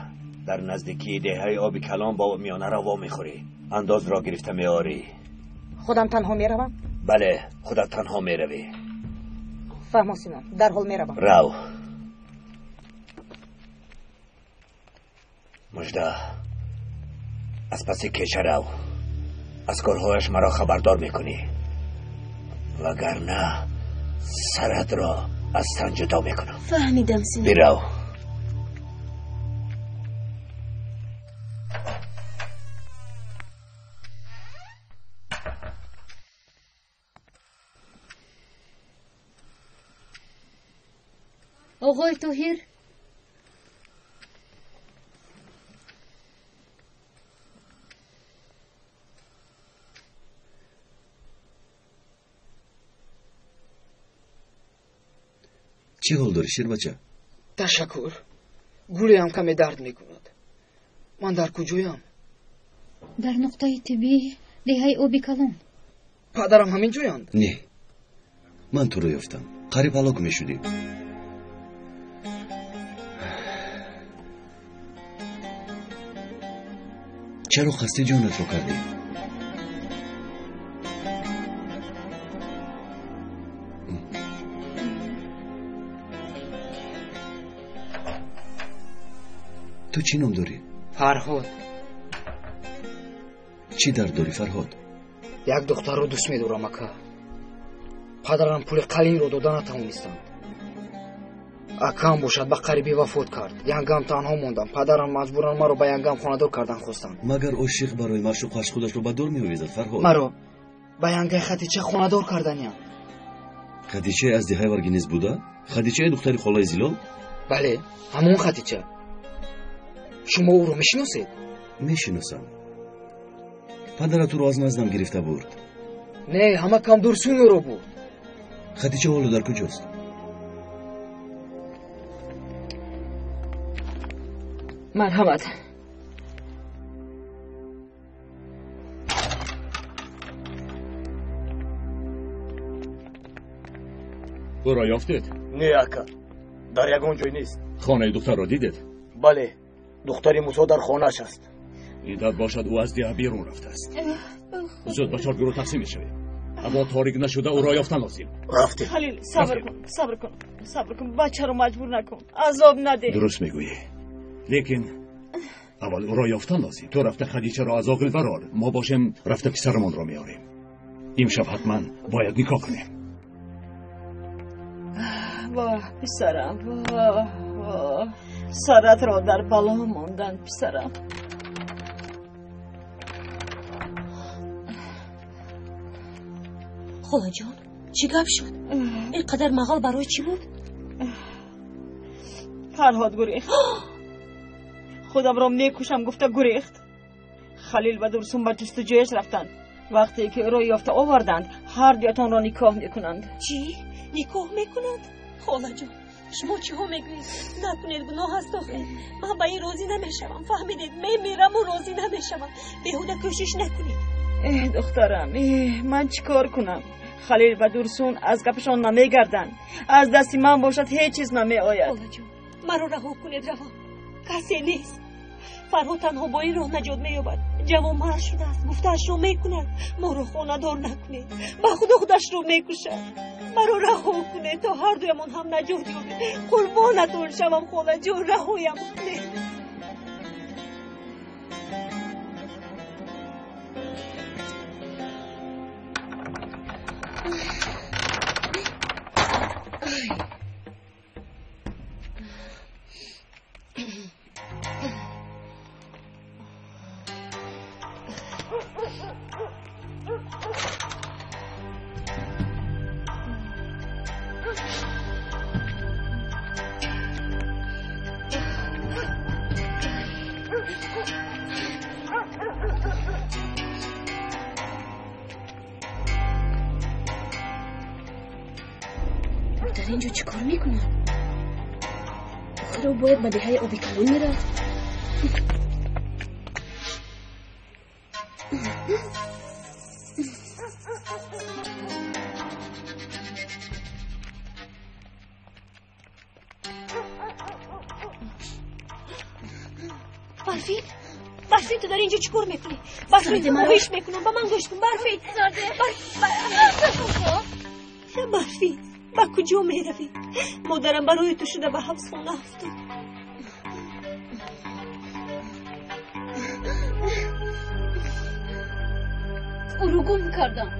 дар наздикии деҳаи оби калон бо миёнаро во мехӯрӣ. Андозро гирифта меорӣ. Худам танҳо меравам? Бале, худат танҳо меравӣ. Фаҳмо Синон, дарҳол меравам. Рав. Мужда, аз паси кеча рав. Аз корҳояш маро хабардор мекунӣ, вагарна саратро аз тан ҷудо мекунам. Фаҳмидам Синон. Бирав. Оғои Тоҳир, чӣ ҳол дорӣ ширбача? Ташаккур. Гулеам каме дард мекунад. Ман дар куҷоям? Дар нуқтаи тиббии деҳаи оби калон. Падарам ҳамин ҷоянд? Не, ман туро ёфтам. Қариб ҳалок мешудӣ. Чаро қасди ҷонатро кардӣ? Ту чӣ ном дорӣ? Фарҳод. Чӣ дард дорӣ Фарҳод? Як духтарро дӯст медорам ака. Падарам пули қалинро дода натавонистанд. Акам бошад ба қарибӣ вафот кард. Янгам танҳо мондам. Падарам маҷбуран маро ба янгам хонадор кардан хостанд. Магар ошиқ барои маъшуқаш худашро ба дор меовезад Фарҳод? Маро ба янгаи Хадича хонадор карданиям. Хадичаи аз деҳаи Варгиниз буда? Хадичаи духтари холаи Зилол? Бале, ҳамон Хадича. Шумо ӯро мешиносед? Мешиносам. Падарат ӯро аз наздам гирифта бурд. Не, ҳама кам Дурсун ӯро бурд. Хадича ҳоло дар куҷост? Марҳамат. Ӯро ёфтед? Не ака, дар ягон ҷой нест. Хонаи духтарро дидед? Бале, духтари Мусо дар хонааш аст. Идат бошад ӯ аз деҳа берун рафтааст. Зуд ба 4 гурӯҳ тақсим мешавем. Аммо торик нашуда ӯро ёфтан лозим. Рафтем. Халил, сабр кун, сабр кун, сабр кун. Бачаро маҷбур накун, азоб надеҳ. Дуруст мегӯӣ, лекин аввал ӯро ёфтан лозим. Ту рафта Хадичаро аз оғил барор, мо бошем рафта писарамонро меорем. Имшаб ҳатман бояд никоҳ кунем. Воҳ писарам, воҳ, воҳ, саратро дар бало монданд писарам. Холаҷон, чӣ гап шуд? Ин қадар мағал барои чӣ буд? Фарҳод гурехт. Худамро мекушам гуфта гурехт. Халил ва Дурсун ба ҷустуҷӯяш рафтанд. Вақте ки ӯро ёфта оварданд, ҳар дуятонро никоҳ мекунанд. Чӣ? Никоҳ мекунанд? Холаҷон, шумо чиҳо мегӯед? Накунед, гуноҳ аст охир. Ман ба ин розӣ намешавам, фаҳмидед? Мемираму розӣ намешавам. Беҳуда кӯшиш накунед. Эҳ духтарам, эҳ, ман чӣ кор кунам? Халил ва Дурсун аз гапашон намегарданд. Аз дасти ман бошад ҳеҷ чиз намеояд. Холаҷон, маро раҳо кунед, равам. Касе нест. Фарҳод танҳо бо ин роҳ наҷот меёбад. Ҷавонмард шудааст, гуфтаашро мекунад. Моро хонадор накунед, ба худо худашро мекушад. Маро раҳо кунед то ҳар дуямон ҳам наҷот ёбем. Қурбонатон шавам холаҷон, раҳоям кунед. Дар ин ҷо чӣ кор мекунад? Охир ӯ бояд ба деҳаи оби калон мерафт. Барфин, Барфин, ту дар ин ҷо чӣ кор мекунӣ? Барфин, хоҳиш мекунам, ба ман гӯш кун. Барфин, Барфин, ба куҷо меравӣ? Модарам барои ту шуда ба ҳабсхона афтод. Ӯро гум кардам.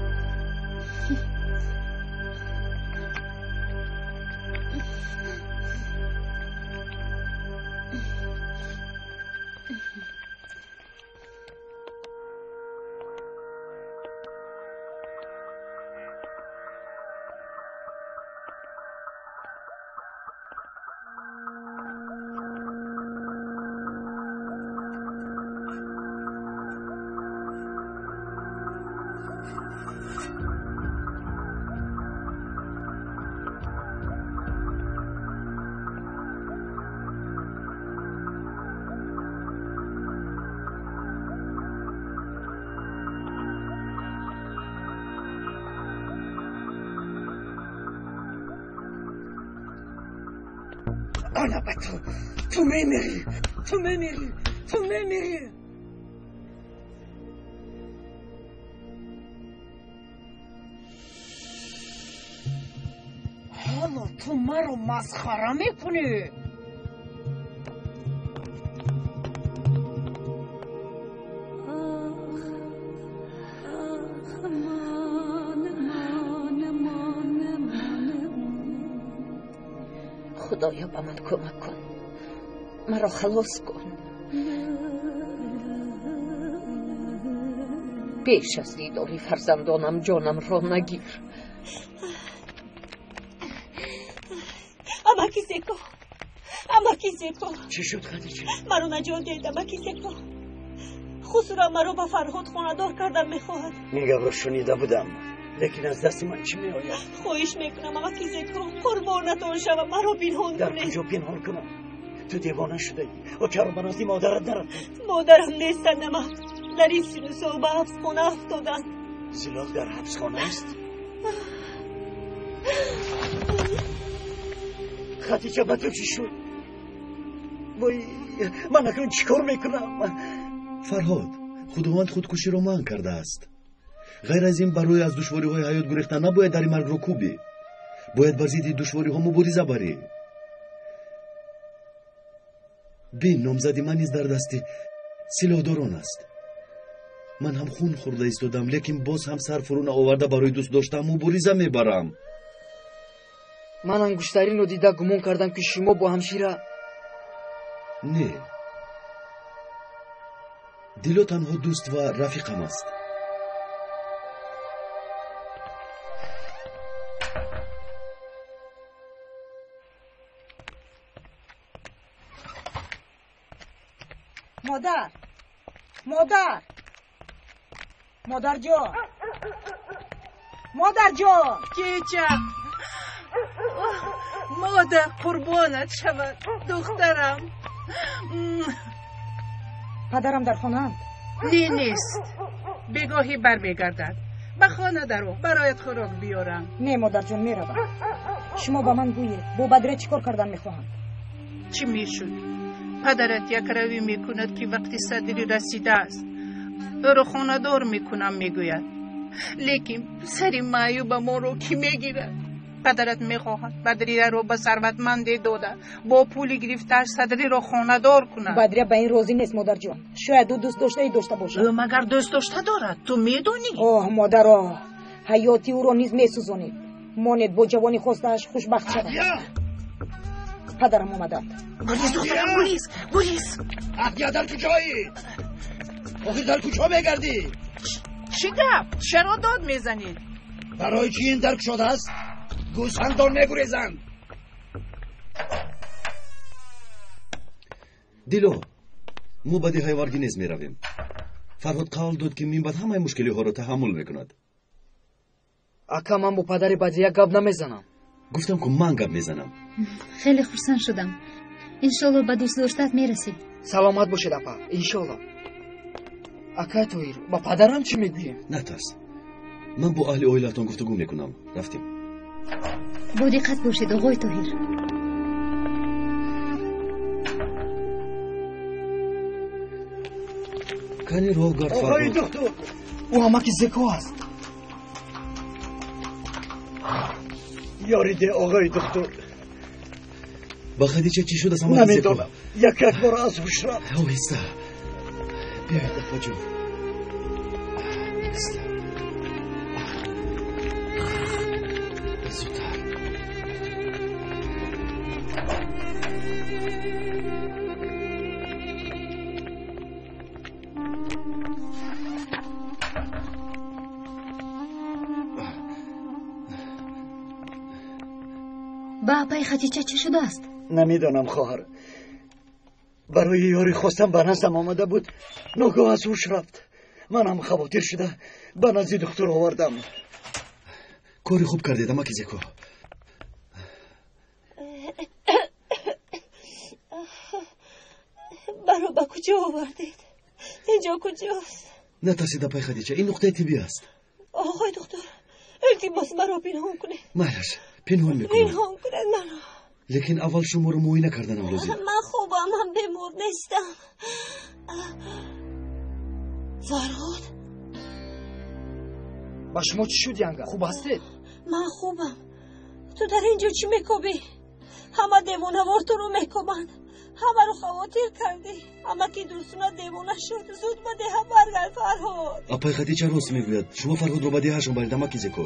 Ана ба ту! Ту мемирӣ! Ту мемирӣ! Ту мемирӣ! Ҳоло ту маро масхара мекунӣ? Худоё, ба ман кӯмак кун, маро халос кун. Пеш аз дидори фарзандонам ҷонамро нагир. Амаки Зеко, амаки Зеко, чӣ шуд, Хадича? Маро наҷот диҳед, амаки Зеко. Хусурам маро ба Фарҳод хонадор кардан мехоҳад. Ин гапро шунида будам, лекин аз дасти ман чӣ меояд? Хоҳиш мекунам, амаки Зеко, қурбонатон шавам, маро пинҳон Дар кунед. куҷо пинҳон кунам? Ту девона шудаӣ. О, чаро ба назди модарат нарафтӣ? Модарам нестанд, амак. Дар ин сину сол ба ҳабсхона афтоданд. Зилол дар ҳабсхона аст? Хадича, ба ту чӣ шуд? Вой, ман акнун чӣ кор мекунам? Фарҳод, худованд худкуширо манъ кардааст. Ғайр аз ин, барои аз душвориҳои ҳаёт гурехтан набояд дари маргро кӯбӣ. Бояд бар зидди душвориҳо мубориза барӣ. Бин, номзади ман низ дар дасти силоҳдорон аст. Ман ҳам хун хӯрда истодам, лекин боз ҳам сар фурӯ наоварда барои дӯст доштаам мубориза мебарам. Ман ангуштаринро дида гумон кардам, ки шумо бо ҳамшира. Не, Дило танҳо дӯст ва рафиқам аст. Модар, модар, модарҷон, модарҷон! Кеча, модар қурбонат шавад, духтарам. Падарам дар хонаанд? Не, нест. Бегоҳӣ бармегардад. Ба хона даро, бароят хӯрок биёрам. Не, модарҷон, меравам. Шумо ба ман гӯед, бо Бадрия чӣ кор кардан мехоҳанд? Чӣ мешуд? Падарат якравӣ мекунад, ки вақти садрӣ расидааст. Ӯро хонадор мекунам, мегӯяд. Лекин сари маъюба моро кӣ мегирад? Падарат мехоҳад Бадрияро ба сарватманде дода, бо пули гирифтааш садриро хонадор кунад. Бадрия ба ин розӣ нест, модарҷон. Шояд ӯ дӯстдоштае дошта бошад. Ӯ магар дӯстдошта дорад? Ту медонӣ? Оҳ, модаро, ҳаёти ӯро низ месӯзонед. Монед бо ҷавони хостааш хушбахт шавад. Падарам омаданд. Гурез, духтарам, гурез, гурез. Аҳдия, дар куҷоӣ? Охир дар куҷо мегардӣ? Чӣ гап? Чаро дод мезанед? Барои чӣ ин дар кушодааст? Гӯсфандон мегурезанд. Дило, мо ба деҳаи Варгинез меравем. Фарҳод қавл дод, ки минбаъд ҳамаи мушкилиҳоро таҳаммул мекунад. Ака, ман бо падари Бадрия гап намезанам. Гуфтам, ку ман гап мезанам. Хеле хурсанд шудам. Иншолло ба дӯст доштаат мерасӣ. Саломат бошед, апа, иншолло. Акай Тоҳир, ба падарам чӣ мегӯем? Натарс, ман бо аҳли оилаатон гуфтугӯ мекунам. Рафтем. Бо диққат бошед, оғои Тоҳир. Кани роҳгард. Оғои духтур, ӯ ҳамаки зеко аст. Ёри де, оғои духтур. Ба Хадича чӣ шудааст? Намедонам, як як бор аз ҳуш рафт. Оҳиста биёед, апаҷон. Оҳиста, зудтар. Ба апаи Хадича чӣ шудааст? Намедонам, хоҳар. Барои ёрӣ хостам ба наздам омада буд, ногоҳ аз ҳуш рафт. Манам хавотир шуда ба назди духтур овардам. Кори хуб кардед, амаки Зеко. Маро ба куҷо овардед? Инҷо куҷост? Натарсид, апаи Хадича, ин нуқтаи тиббӣ аст. Оғои духтур, илтимос, маро пинҳон кунед. Майлаш, пинҳон мекунам. Пинҳон кунед маро. Лекин аввал шуморо муоина карданам лозим. Ман хубам, ман бемор нестам. Фарҳод, ба шумо чӣ шуд, янга? Хуб ҳастед? Ман хубам. Ту дар ин ҷо чӣ мекобӣ? Ҳама девонавор туро мекобанд. Ҳамаро хавотир кардӣ. Амаки Дурсуна девона шуд. Зуд ба деҳа баргард, Фарҳод. Апаи Хадича рост мегӯяд. Шумо Фарҳодро ба деҳашон баред, амаки Зеко.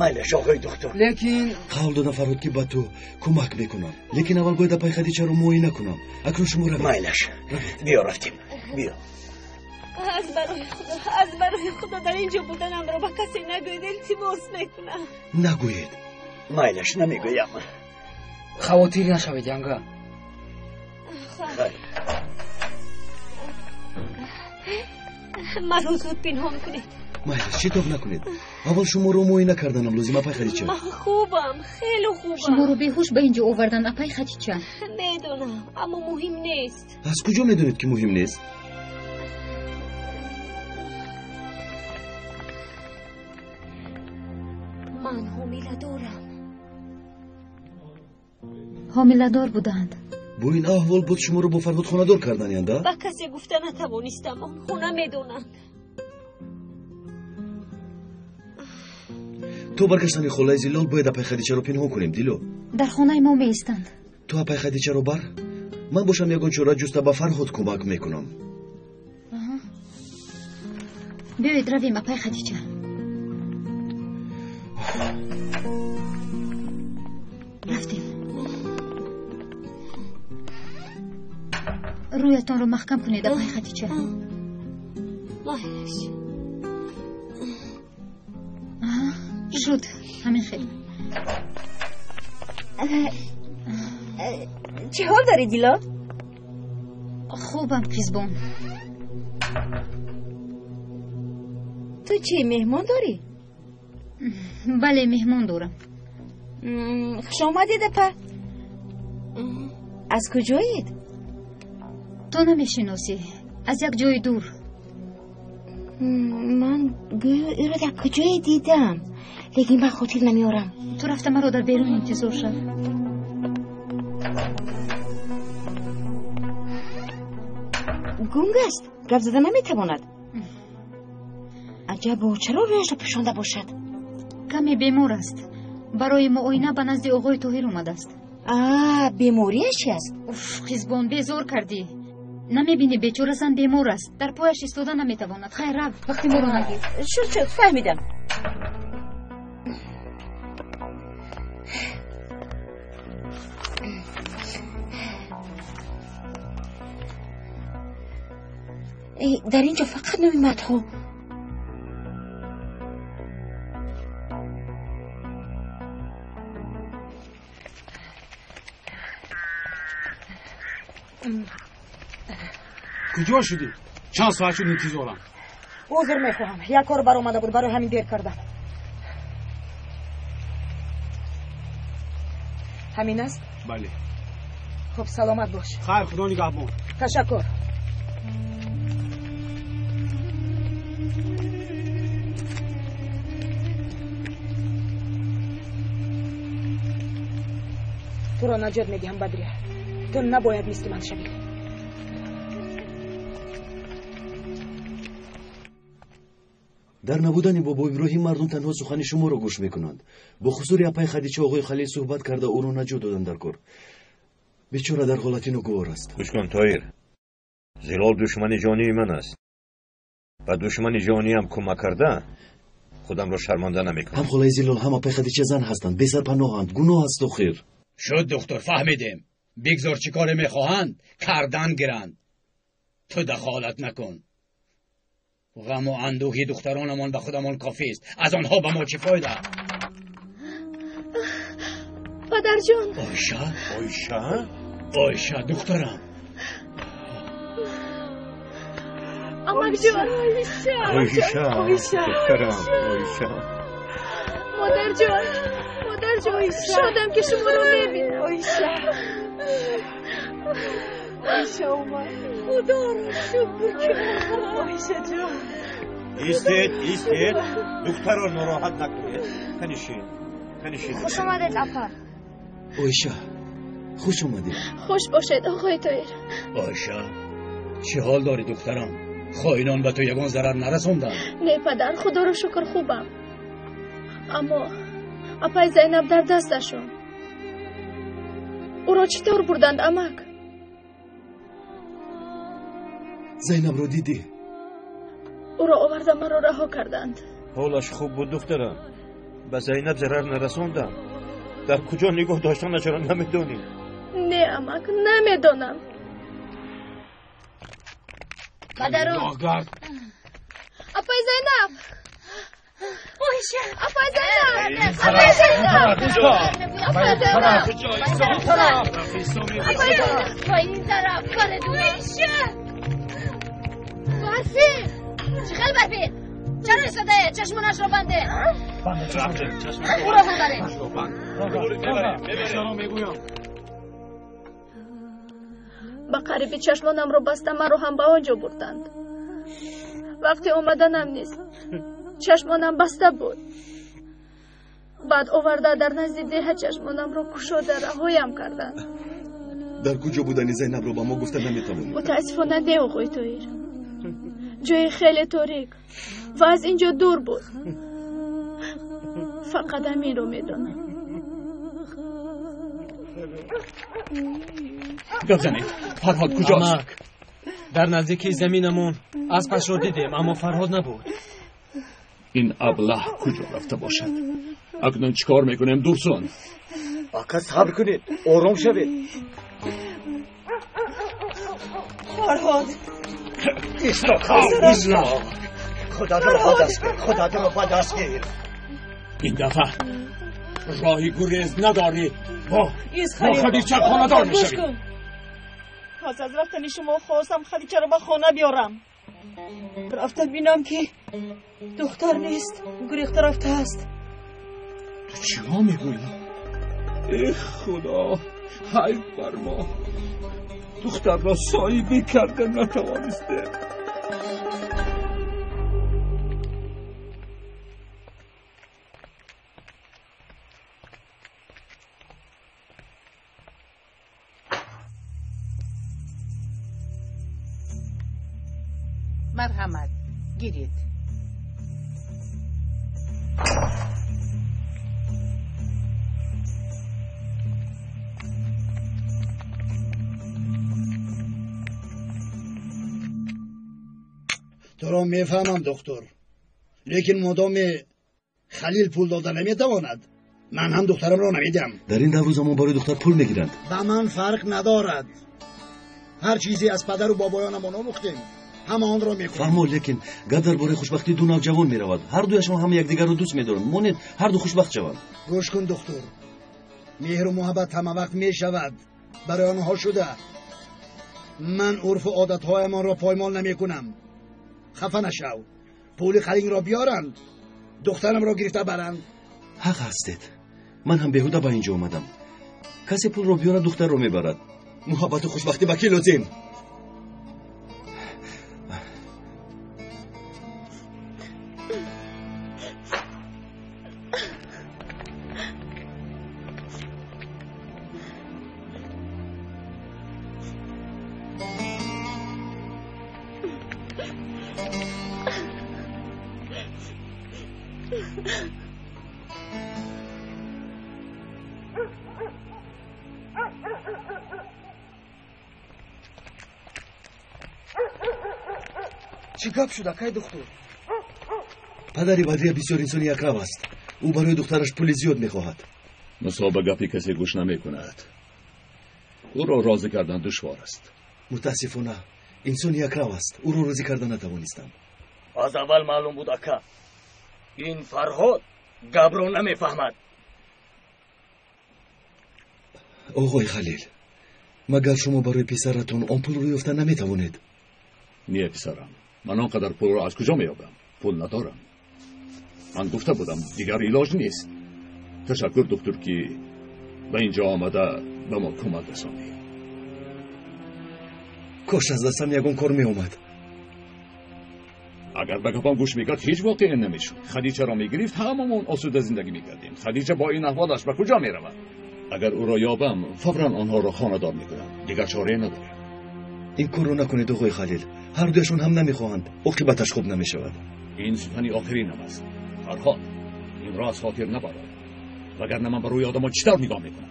Майлаш, оғои духтур. Лекин қавл додам, Фарҳод, ки ба ту кӯмак мекунам, лекин аввал бояд апаи Хадичаро муоина кунам. Акнун шумо равед. Майлаш, биё, рафтем, биё. Аз барои Худо, аз барои Худо, дар ин ҷо буданамро ба касе нагӯед, илтимос мекунам. Нагӯед. Майлаш, намегӯям. Хавотир нашавед, янга. Хайр. Маро зуд пинҳон кунед. Майлаш, шитоб накунед. Аввал шуморо муоина карданам лозим, апаи Хадича. Ман хубам, хеле хубам. Шуморо беҳуш ба ин ҷо овардан, апаи Хадича. Медонам, аммо муҳим нест. Аз куҷо медонед, ки муҳим нест? Ман ҳомиладорам. Ҳомиладор буданд. Бо ин аҳвол боз шуморо бо Фарҳод хонадор карданиянд, а? Ба касе гуфта натавонистам, онҳо намедонанд. То баргаштани холаи Зилол бояд апаи Хадичаро пинҳон кунем, Дило. Дар хонаи мо меистанд. Ту апаи Хадичаро бар, ман бошам ягон чора ҷуста ба Фарҳод кӯмак мекунам. Биёед равем, апаи Хадича. Рафтем. Рӯятонро маҳкам кунед, апаи Хадича. Майлаш. Шуд, ҳамин хел. Чӣ ҳол дорӣ, Дило? Хубам, қизбон. Ту чӣ, меҳмон дорӣ? Бале, меҳмон дорам. Хуш омадед, апа. Аз куҷоед? Ту намешиносӣ, аз як ҷои дур. Ман гӯё ӯро дар куҷое дидам, лекин ба хотир намеорам. Ту рафта маро дар берун интизор шав. Гунг аст, гап зада наметавонад. Аҷабо, чаро рӯяшро пӯшонда бошад? Каме бемор аст. Барои муоина ба назди оғои Тоҳир омадааст. А, беморияш чи аст? Уф, қизбон, безор кардӣ. Намебинӣ, бечора зан бемор аст, дар пояш истода наметавонад. Хайр, рав, вақти моро нагир. Шуд, шуд, фаҳмидам. Дар ин ҷо фақат номи мардҳо. Куҷо шудӣ? Чанд соат шуд интизорам. Узр мехоҳам, як кор баромада буд, барои ҳамин дер кардам. Ҳамин аст? Бале. Хуб, саломат бош. Хайр, худо нигаҳбон. Ташаккур. Туро наҷот медиҳам, Бадрия. Ту набояд мисли ман шавӣ. Дар набудани бобо Иброҳим мардум танҳо сухани шуморо гӯш мекунанд. Бо ҳузури апаи Хадича оғои Халил суҳбат карда ӯро наҷот доданд дар кор. Бечора дар ҳолати ногувор аст. Гӯш кун, Тоҳир. Зилол душмани ҷонии ман аст. Ба душмани ҷониям кӯмак карда худамро шарманда намекунам. Ҳам холаи Зилол, ҳам апаи Хадича зан ҳастанд, бесарпаноҳанд, гуноҳ аст охир. Шуд, духтур, фаҳмидем. Бигзор чӣ коре мехоҳанд, кардан гиранд. Ту дахолат накун. Ғаму андӯҳи духтаронамон ба худамон кофист. Аз онҳо ба мо чӣ фоида? Падарҷон. Оиша? Оиша? Оиша, духтарам. Амакҷон. Оиша. Оиша, духтарам, Оиша. Модарҷон. Модарҷон, шодам ки шуморо мебинам. Оиша. Оиша омад. Худоро шукр ки Оиша ҷон. Истед, истед. Духтарро нороҳат накунед. Канишин. Канишин. Хуш омадед, апа. Оиша, хуш омадед. Хуш бошед, оғои Тоҳир. Оиша, чӣ ҳол дорӣ, духтарам? Хоинон ба ту ягон зарар нарасонданд? Не, падар, худоро шукр хубам. Аммо апаи Зайнаб дар дасташон. Ӯро чӣ тавр бурданд, амак? Зайнабро дидӣ? Ӯро оварда маро раҳо карданд. Ҳолаш хуб буд, духтарам. Ба Зайнаб зарар нарасондам. Дар куҷо нигоҳ доштанашро намедонӣ? Не, амак, намедонам. Падарон. Апаи Зайнаб! Оиша! Апаи Зайнаб! Апаи Зайнаб! Апаи Зайнаб! Апаи Зайнаб! Ба ин тараф, Фаридун! Оиша! Барфи! Чӣ хел Барфи? Чаро истодае? Чашмонашро банде! Ӯро ҳам баред! Ба қариби чашмонамро баста маро ҳам ба он ҷо бурданд. Вақти омаданам низ чашмонам баста буд. Баъд оварда дар назди деҳа чашмонамро кушода раҳоям карданд. Дар куҷо будани Зайнабро ба мо гуфта наметавонӣ? Мутаассифона не, оғои Тоҳир. Ҷои хеле торик ва аз ин ҷо дур буд. Фақат ҳаминро медонам. Гап занед, Фарҳод куҷост? Амак, дар наздикии заминамон аспашро дидем, аммо Фарҳод набуд. Ин аблаҳ куҷо рафта бошад? Акнун чӣ кор мекунем, Дурсун? Ака, сабр кунед, ором шавед. Фарҳод. Исто, исто. Худатро ба даст гир, худатро ба даст гир. Ин дафъа роҳи гурез надорӣ. Бо Хадича хонадор мешавӣ. Пас аз рафтани шумо хостам Хадичаро ба хона биёрам. Рафта бинам ки духтар нест, гурехта рафтааст. Ту чиҳо мегӯӣ? Э худо, ҳайф бар мо. Духтарро соҳибӣ карда натавонистем. Марҳамат, гиред. Туро мефаҳмам, доктор, лекин модоме Халил пул дода наметавонад, ман ҳам духтарамро намедиҳам. Дар ин давру замон барои духтар пул мегиранд. Ба ман фарқ надорад. Ҳар чизе аз падару бобоёнамон омӯхтем, ҳама онро мекунем. Фаҳмо, лекин гап дар бораи хушбахтии ду навҷавон меравад. Ҳар дуяшон ҳама якдигарро дӯст медоранд. Монед ҳар ду хушбахт шаванд. Гӯш кун, духтур, меҳру муҳаббат ҳама вақт мешавад, барои онҳо шуда. Ман урфу одатҳоямонро поймол намекунам. Хафа нашав. Пули қалингро биёранд, духтарамро гирифта баранд. Ҳақ ҳастед. Ман ҳам беҳуда ба инҷо омадам. Касе пулро биёрад, духтарро мебарад. Муҳаббату хушбахтӣ ба кӣ лозим? Чӣ гап шуд, акай духтур? Падари Бадрия бисёр инсони якрав аст. Ӯ барои духтараш пули зиёд мехоҳад. Мусо ба гапи касе гӯш намекунад. Ӯро розӣ кардан душвор аст. Мутаассифона, инсони якрав аст. Ӯро розӣ карда натавонистам. Аз аввал маълум буд, ака. Ин Фарҳод гапро намефаҳмад. Оғои Халил, магар шумо барои писаратон он пулро ёфта наметавонед? Не, писарам. Ман он қадар пулро аз куҷо меёбам? Пул надорам. Ман гуфта будам, дигар илоҷ нест. Ташаккур, духтур, ки ба инҷо омада ба мо кӯмак расондӣ. Кош аз дастам ягон кор меомад. Агар ба гапам гӯш мекард, ҳеҷ воқеа намешуд. Хадичаро мегирифт, ҳамамон осуда зиндагӣ мекардем. Хадича бо ин аҳволаш ба куҷо меравад? Агар ӯро ёбам, фавран онҳоро хонадор мекунам. Дигар чорае надорем. Ин корро накунед, оғои Халил. Ҳар дуяшон ҳам намехоҳанд. Оқибаташ хуб намешавад. Ин сухани охиринам аст. Фарҳод, инро аз хотир набарор. Вагарна ман ба рӯи одамон чӣ тавр нигоҳ мекунам?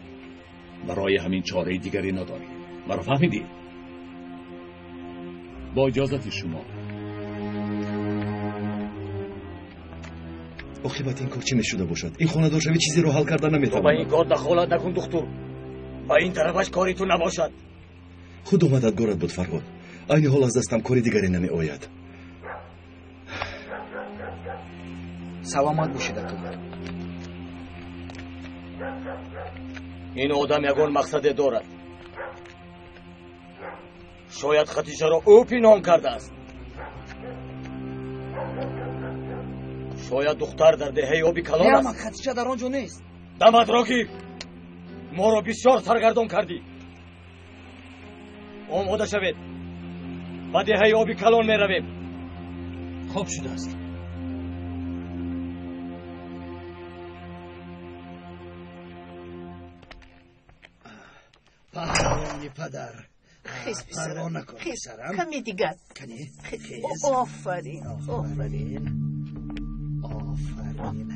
Барои ҳамин чораи дигаре надорӣ. Маро фаҳмидӣ? Бо иҷозати шумо. Оқибати ин кор чӣ мешуда бошад? Ин хонадоршавӣ чизеро ҳал карда наметавонад. Ту ба ин кор дахолат накун, духтур. Ба ин тарафаш кори ту набошад. Худо мададгорат буд, Фарҳод. Айни ҳол аз дастам кори дигаре намеояд. Саломат бошед, ака. Ин одам ягон мақсаде дорад. Шояд Хатичаро ӯ пинҳон кардааст. Шояд духтар дар деҳаи оби калон аст. Не, Хатича дар он ҷо нест. Даматро гир! Моро бисёр саргардон кардӣ. Омода шавед. Ба деҳаи оби калон меравем. Хоб шудааст. Паҳлавони падар. Хез, Парво накун, хез, писарам. Каме дигар. Кани, Хез. хез. Офарин, офарин. Офарин.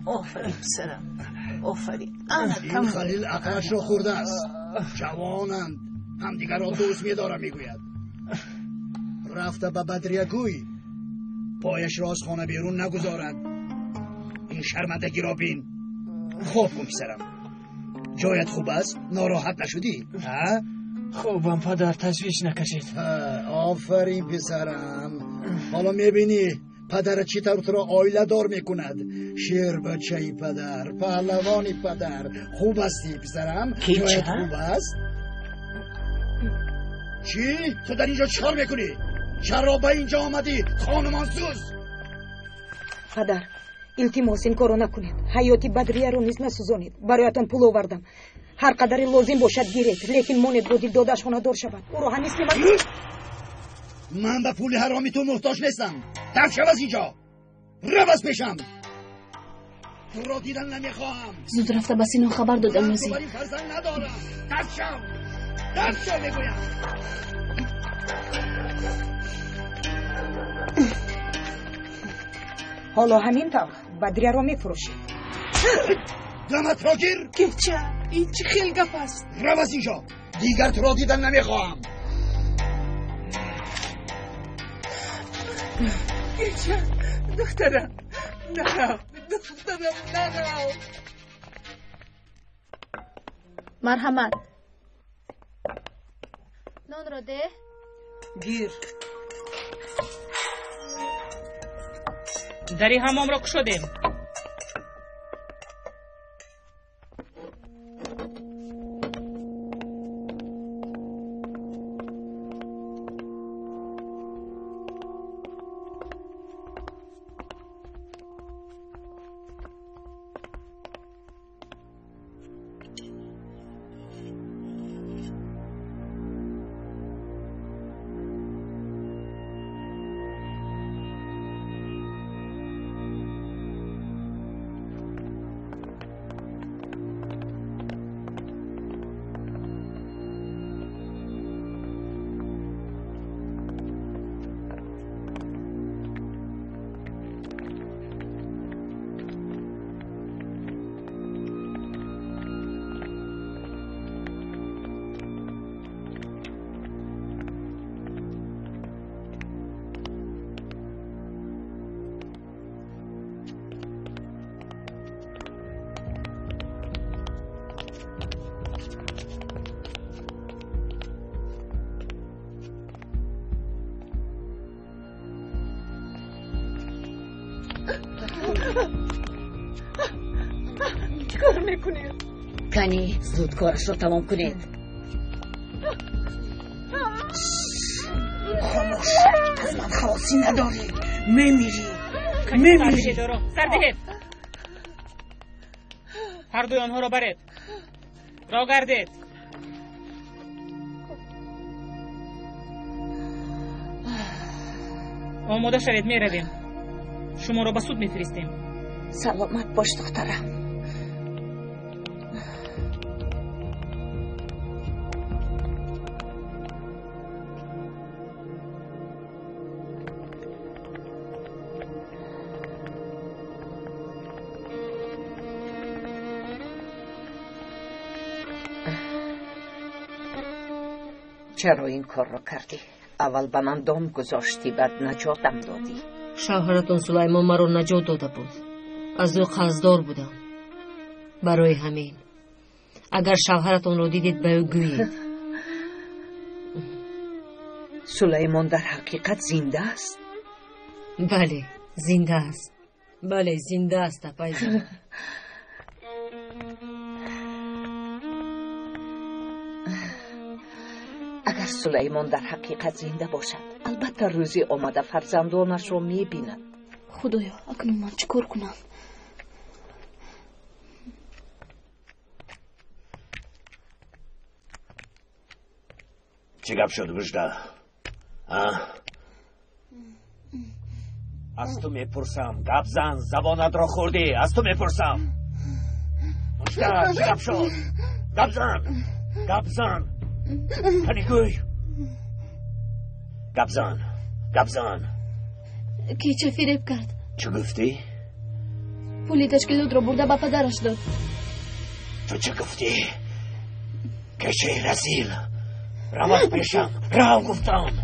Офарин, писарам. Офарин. Ана Ин тамом. Халил ақлашро хӯрдааст. Ҷавонанд. Ҳамдигарро дӯст медорам, мегӯяд. Рафта ба Бадрия гӯй. Пояшро аз хона берун нагузорад. Ин шармандагиро бин. Хоб кун, писарам. Ҷоят хуб аст? Нороҳат нашудӣ? Ҳа? Хубам, падар, ташвиш накашед. Офарин, писарам. Ҳоло мебинӣ падарат чӣ тавр туро оиладор мекунад. Шербачаи падар, паҳлавони падар. Хуб ҳастӣ, писарам? Ҷоят хуб аст? Чӣ? Ту дар инҷо чӣ кор мекунӣ? Чаро ба инҷо омадӣ, хонумонсӯз? Падар, илтимос, ин корро накунед. Ҳаёти Бадрияро низ насӯзонед. Бароятон пул овардам. Ҳар қадаре лозим бошад гиред, лекин монед бо дилдодааш хонадор шавад. Ӯро ҳам мисли ман. Ман ба пули ҳароми ту муҳтоҷ нестам. Тарк шав аз инҷо. Рав аз пешам. Туро дидан намехоҳам. Зуд рафта ба Сино хабар додам, лозим. Ман фарзанд надорам. Тарк шав. Тарк шав мегӯям. Ҳоло ҳамин тавр Бадрияро мефурӯшед. Даматро гир! Кеча, ин чӣ хел гап аст? Рав аз инҷо. Дигар туро дидан намехоҳам. Кеча, духтарам, нарав, духтарам, нарав. Марҳамат. Нонро деҳ. Гир. Дари ҳамомро кушодем. Чӣ кор мекунед? Кани, зуд корашро тамом кунед. Хомӯш, аз ман халосӣ надорӣ, мемирӣ, мемирӣ. Сар диҳед, ҳардуи онҳоро баред, роҳ гардед. Омода шавед, меравем. Шуморо ба суд мефиристем. Саломат бош, духтарам. Чаро ин корро кардӣ? Аввал ба ман дом гузоштӣ, баъд наҷотам додӣ. Шавҳаратон Сулаймон маро наҷот дода буд. Аз ӯ қарздор будам. Барои ҳамин агар шавҳаратонро дидед, ба ӯ гӯед. Сулаймон дар ҳақиқат зинда аст? Бале, зинда аст. Бале, зинда аст, апайҷон. Агар Сулаймон дар ҳақиқат зинда бошад, албатта рӯзе омада фарзандонашро мебинад. Худоё, акнун ман чӣ кор кунам? Чӣ гап шуд, Мужда? Аз ту мепурсам, гап зан, забонатро хӯрдӣ, аз ту мепурсам. Мужда, чӣ гап шуд? Гап зан, гап зан. Кани гӯй. Гап зан, гап зан. Кеча фиреб кард. Чӣ гуфтӣ? Пули ташкилотро бурда ба падараш дод. Ту чӣ гуфтӣ? Кечаи разил. Рав аз пешам, рав гуфтам.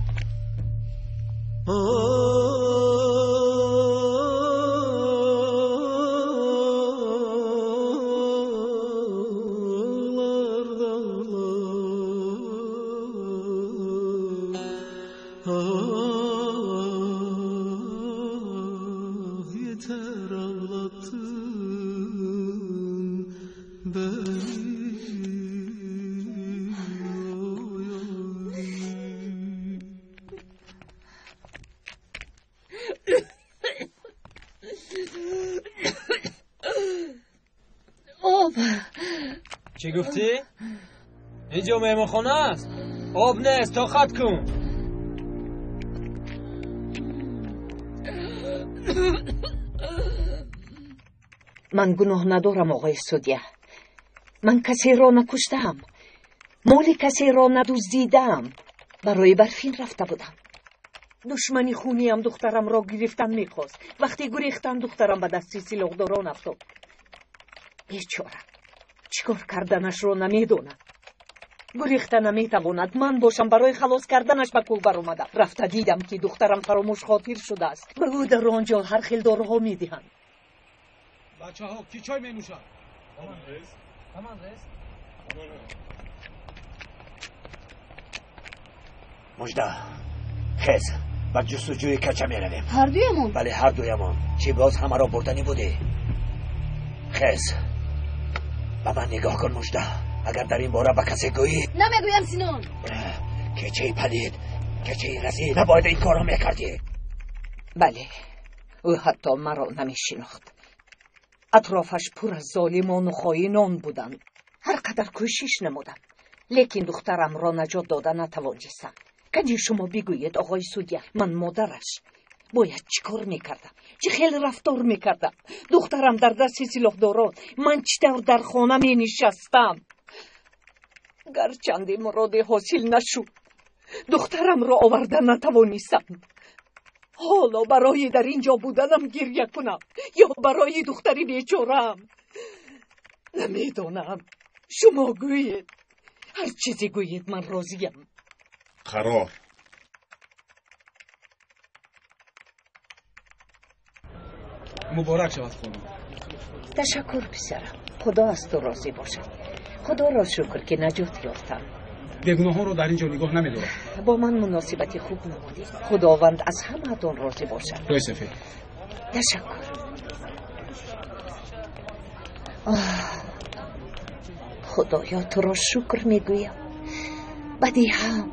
Чӣ гуфтӣ? Инҷо меҳмонхона аст? Об нест, тоқат кун. Ман гуноҳ надорам, оғои судья. Ман касеро накуштаам, моли касеро надуздидаам. Барои Барфин рафта будам. Душмани хуниям духтарамро гирифтан мехост. Вақте гурехтам, духтарам ба дасти силоҳдорон афтод. Бечора, чӣ кор карданашро намедонад. Гурехта наметавонад. Ман бошам, барои халос карданаш ба кӯл баромадам. Рафта дидам, ки духтарам фаромӯшхотир шудааст. Ба ӯ дар он ҷо ҳар хел доруҳо медиҳанд. Бачаҳо, кӣ чой менӯшад? Мужда, хез, ба ҷустуҷӯи кача меравем. Ҳардуямон? Бале, ҳардуямон. Чӣ, боз ҳамаро бурданӣ будӣ? Хез, ба ман нигоҳ кун, Мужда. Агар дар ин бора ба касе гӯӣ... Намегӯям, Синон. Кечаи палид, кечаи разил, набояд ин корро мекардӣ. Бале, ӯ ҳатто маро намешинохт. Атрофаш пур аз золимону хоинон буданд. Ҳар қадар кӯшиш намудам, лекин духтарамро наҷот дода натавонистам. Кани шумо бигӯед, оғои судья, ман модараш бояд чӣ кор мекардам? Чӣ хел рафтор мекардам? Духтарам дар дасти силоҳдорон, ман чӣ тавр дар хона менишастам? Гарчанде муроде ҳосил нашуд, духтарамро оварда натавонистам. Ҳоло барои дар ин ҷо буданам гиря кунам ё барои духтари бечораам? Намедонам. Шумо гӯед, ҳар чизе гӯед, ман розиям. Қарор. Муборак шавад, хонум. Ташаккур, писарам. Худо аз ту розӣ бошад. Худоро шукр, ки наҷот ёфтам. Бегуноҳонро дар ин ҷо нигоҳ намедорад. Бо ман муносибати хуб намудед. Худованд аз ҳамаатон розӣ бошад. Рӯи сафед. Ташаккур. Оҳ, Худоё, туро шукр мегӯям. Ба деҳам,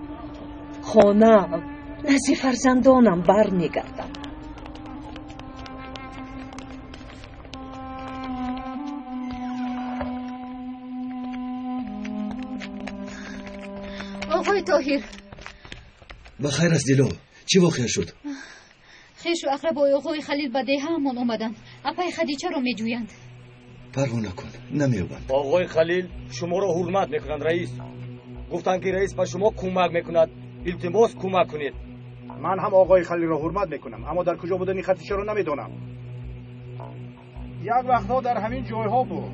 хонаам, назди фарзандонам бармегардам. Оғои Тоҳир, ба хайр аст Дило, чӣ воқеа шуд? Хешу ақрабои оғои Халил ба деҳаамон омаданд. Апаи Хадичаро меҷӯянд. Парво накун, намеёбанд. Оғои Халил шуморо ҳурмат мекунанд, раис. Гуфтанд, ки раис ба шумо кӯмак мекунад. Илтимос, кӯмак кунед. Ман ҳам оғои Халилро ҳурмат мекунам, аммо дар куҷо будани Хадичаро намедонам. Як вақтҳо дар ҳамин ҷойҳо буд.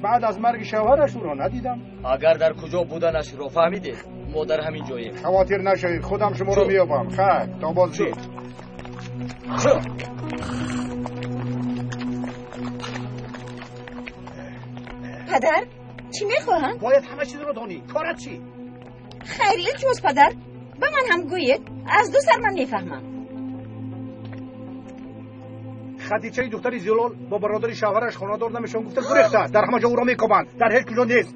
Баъд аз марги шавҳараш ӯро надидам. Агар дар куҷо буданашро фаҳмидед, мо дар ҳамин ҷоем. Хавотир нашавед, худам шуморо меёбам. Хайр, то боздид. Падар, чӣ мехоҳанд? Бояд ҳама чизро донӣ. Корат чӣ? Хайр, илтимос, падар, ба ман ҳам гӯед. Аз ду сар ман мефаҳмам. Хадичаи духтари Зилол бо бародари шавҳараш хонадор намешаванд гуфта гурехтааст. Дар ҳама ҷо ӯро мекобанд. Дар ҳеҷ куҷо нест.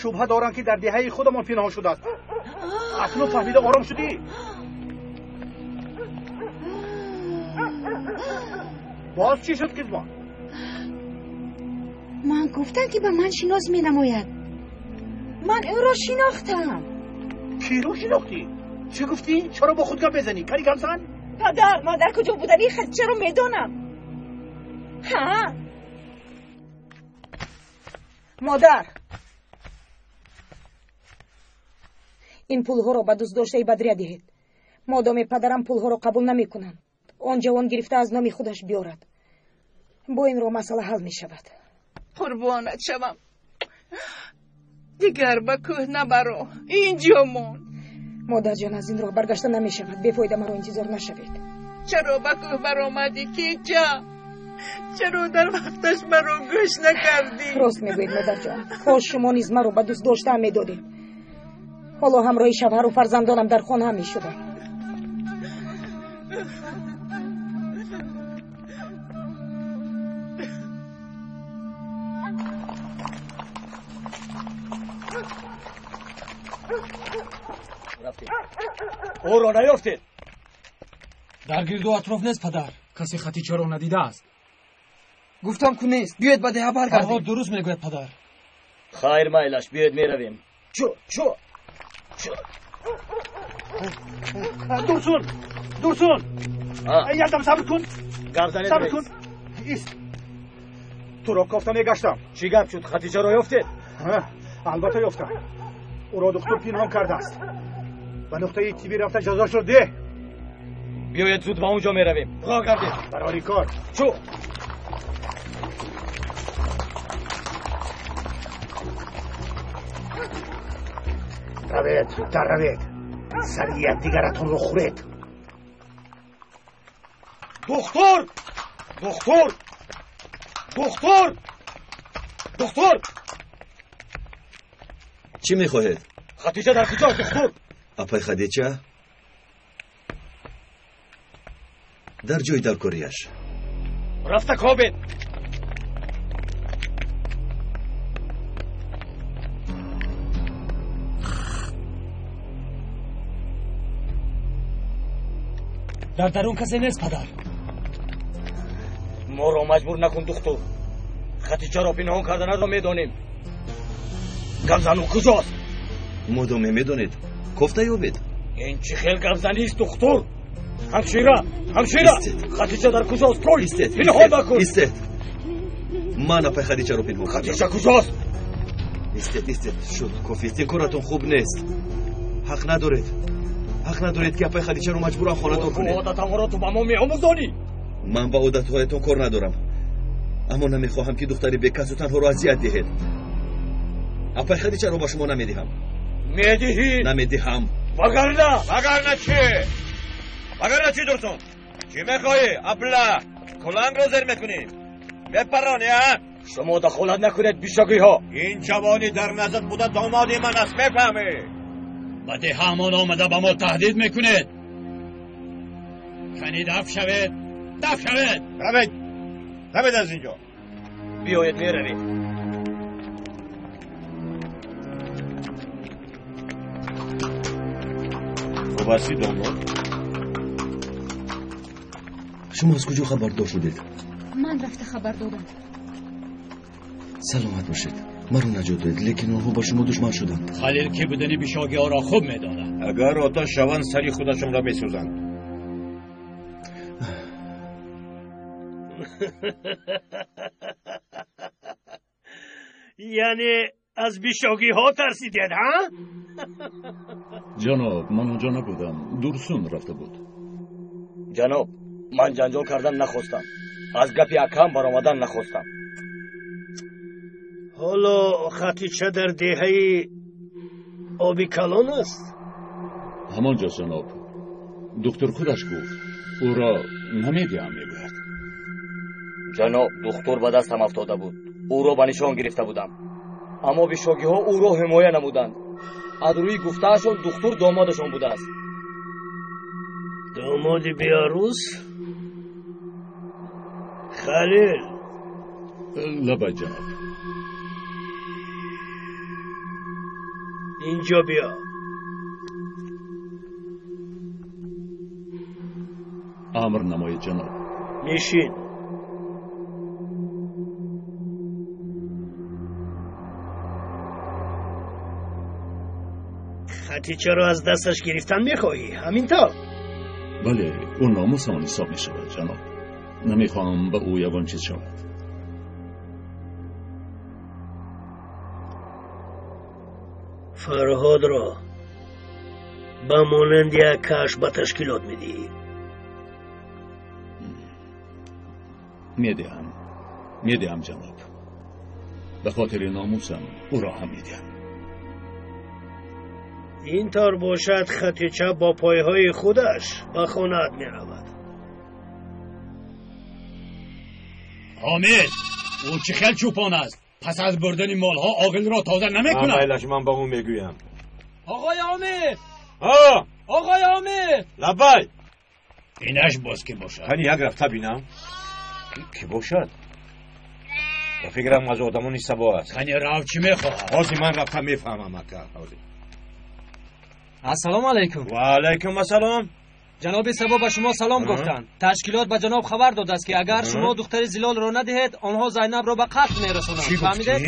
Шубҳа доранд, ки дар деҳаи худамон пинҳон шудааст. Акнун фаҳмида ором шудӣ? Боз чӣ шуд, қизмон? Ман гуфтам, ки ба ман шинос менамояд. Ман ӯро шинохтам. Киро шинохтӣ? Чӣ гуфтӣ? Чаро бо худ гап мезанӣ? Кари гап зан? Падар, ман дар куҷо будани Хадичаро медонам. Ҳа. Модар, ин пулҳоро ба дӯстдоштаи Бадрия диҳед. Модоме падарам пулҳоро қабул намекунанд, он ҷавон гирифта аз номи худаш биёрад. Бо ин роҳ масъала ҳал мешавад. Қурбонат шавам, дигар ба кӯҳ набаро, инҷо мон. Модарҷон, аз ин роҳ баргашта намешавад. Бефоида маро интизор нашавед. Чаро ба кӯҳ баромадӣ, киҷа? Чаро дар вақташ маро гӯш накардӣ? Рост мегӯед, модарҷон. Кош шумо низ маро ба дӯст доштаам медодед. Ҳоло ҳамроҳи шавҳару фарзандонам дар хона мешудам. Ӯро наёфтед? Дар гирду атроф нест, падар. Касе Хатичаро надидааст. Гуфтам ку нест. Биёед ба деҳа баргардем. Фарҳод дуруст мегӯяд, падар. Хайр, майлаш, биёед меравем. Чу, чу, чу. Дурсун, Дурсун, якдам сабр кун. Гап занед, сабр кун. Ист, туро кофта мегаштам. Чӣ гап шуд? Хатичаро ёфтед? Албатта ёфтам. Ӯро духтур пинҳон кардааст. Ба нуқтаи тиббӣ рафта ҷазошро деҳ. Биёед зуд ба он ҷо меравем. Роҳ гардед. Барори кор. Чу. Равед, зудтар равед. Сари якдигаратонро хӯред. Духтур! Духтур! Духтур! Духтур! Чӣ мехоҳед? Хадича дар куҷост, духтур? Апай Хадича дар ҷои даркориаш. Рафта кобед. Дар дарун касе нест, падар. Моро маҷбур накун, духтур. Хадичаро пинҳон карданатро медонем. Гапзану куҷост? Модоме медонед, кофта ёбед. Ин чӣ хел гапзанист, духтур? Ҳамшира, ҳамшира, Хадича дар куҷост? Куй, пинҳон накун. Истед, ман апай Хадичаро пинҳон кардам. Хадича куҷост? Истед, истед, шуд, кофист. Ин коратон хуб нест. Ҳақ надоред, ҳақ надоред, ки апай Хадичаро маҷбуран хонадор кунед. Одатамонро ту ба мо меомӯзонӣ. Ман ба одатҳоятон кор надорам, аммо намехоҳам, ки духтари бекасу танҳоро азият диҳед. Апай Хадичаро ба шумо намедиҳам. Медиҳӣ? Намедиҳам. Вагарна? Вагарна чӣ? Вагарна чӣ, Дурсун? Чӣ мехоҳӣ, абла? Кулангро зер мекунӣ, мепаронӣ, а? Шумо дахолат накунед, бишагиҳо. Ин ҷавони дар назар буда домоди ман аст, мефаҳмӣ? Ба деҳаамон омада ба мо таҳдид мекунед. Кани дафт шавед. Даф шавед! Равед! Равед аз инҷо! Биёед, меравем. Хуб ҳастӣ, домод? Шумо аз куҷо хабардор шудед? Ман рафта хабар додам. Саломат бошед. Маро наҷот додед, лекин онҳо ба шумо душман шуданд. Халил ки будани бишогиҳоро хуб медонад. Агар оташ шаванд, сари худашонро месӯзанд. Яъне аз бишогиҳо тарсидед, ҳа? Ҷаноб, ман онҷо набудам. Дурсун рафта буд. Ҷаноб, ман ҷанҷол кардан нахостам. Аз гапи акам баромадан нахостам. Ҳоло Хатича дар деҳаи оби калон аст? Ҳамон ҷо, ҷаноб. Духтур худаш гуфт, ӯро намедиҳам, мегӯяд. Ҷаноб, духтур ба дастам афтода буд. Ӯро ба нишон гирифта будам. Аммо бишогиҳо ӯро ҳимоя намуданд. Аз рӯи гуфтаашон духтур домодашон будааст. Домоди беарӯс? Халил! Лабай, ҷаноб. Инҷо биё. Амр намоед, ҷаноб. Нишин. Хатичаро аз дасташ гирифтан мехоҳӣ, ҳамин тавр? Бале, ӯ номусамон ҳисоб мешавад, ҷаноб. Намехоҳам ба ӯ ягон чиз шавад. Фарҳодро ба монанди акааш ба ташкилот медиҳӣ. Медиҳам, медиҳам, ҷаноб. Ба хотири номусам ӯро ҳам медиҳам. Ин тавр бошад, Хатича бо пойҳои худаш ба хонаат меравад. Ҳомид, ӯ чӣ хел чӯпон аст? Пас аз бурдани молҳо оғилро тоза намекунад. Майлаш, ман ба ӯ мегӯям. Оғои Омид! Оғои Омид! Лабай! Инаш боз ки бошад? Кани як рафта бинам. Ки бошад? Ба фикрам аз одамони Сабо аст. Кани рав, чӣ мехоҳад? Ҳозир ман рафта мефаҳмам, ака. Ҳозир. Ассалому алайкум. Ва алайкум ассалом. Ҷаноби Сабо ба шумо салом гуфтанд. Ташкилот ба ҷаноб хабар додааст, ки агар шумо духтари Зилолро надиҳед, онҳо Зайнабро ба қатл мерасонанд. Фаҳмидед?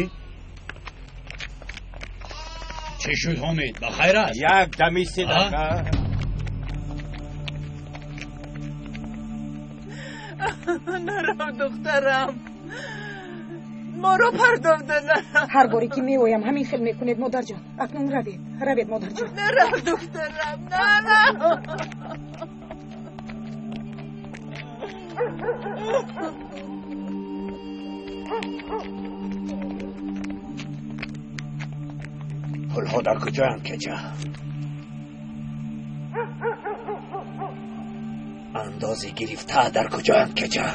Чӣ шуд, Ҳомид? Ба хайр аст? Як дами седака. Нарав, духтарам. Моро пардовда нарав. Ҳар боре ки меоям, ҳамин хел мекунед, модарҷон. Акнун равед, равед, модарҷон. Нарав, духтарам, нарав. Пулҳо дар куҷоянд, кеча? Андози гирифта дар куҷоянд, кеча?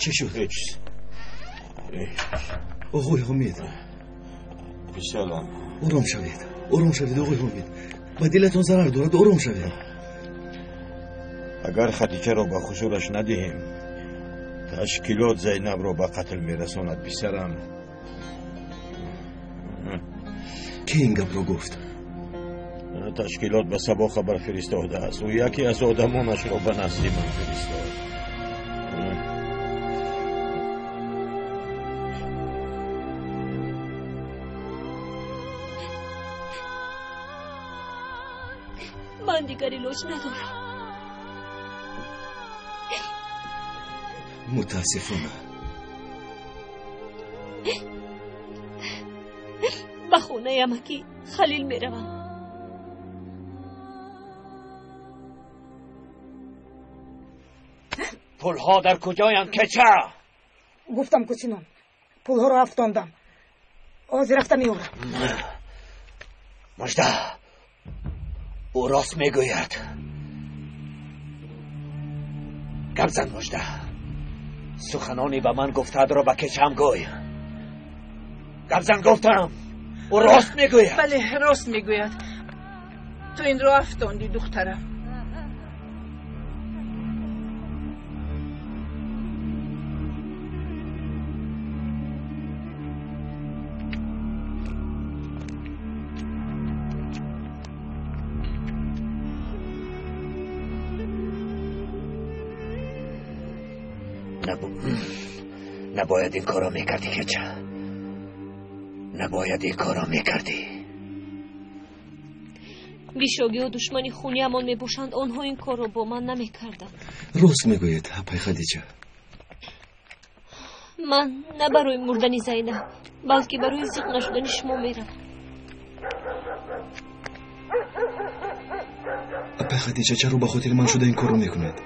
Чӣ шуд? Оғои Ҳомид, Писарам. Ором шавед, ором шавед, оғои Ҳомид. Ба дилатон зарар дорад, ором шавед. Агар Хатичаро ба хусураш надиҳем, ташкилот Зайнабро ба қатл мерасонад, писарам. Ки ин гапро гуфт? Ташкилот ба Сабо хабар фиристодааст. Ӯ яке аз одамонашро ба назди ман фиристод. Ман дигар илоҷ надорам. Мутаассифона. Ба хонаи амакӣ Халил меравам. Пулҳо дар куҷоянд, кеча? Гуфтам ку, Синон, пулҳоро афтондам. Ҳозир рафта меорам. Мужда, ӯ рост мегӯяд. Гап зан Мужда. Суханони ба ман гуфтаатро ба кечам гӯй. Гап зан гуфтам. Ӯ рост мегӯяд. Бале, рост мегӯяд. Ту инро афтондӣ, духтарам. Набояд ин корро мекардӣ, кеча. Набояд ин корро мекардӣ. Бишогиҳо душмани хуниамон мебошанд, онҳо ин корро бо ман намекарданд. Рост мегӯед, апай Хадиҷа. Ман на барои мурдани Зайнаб, балки барои зиқ нашудани шумо меравам. Апай Хадиҷа, чаро ба хотири ман шуда ин корро мекунед?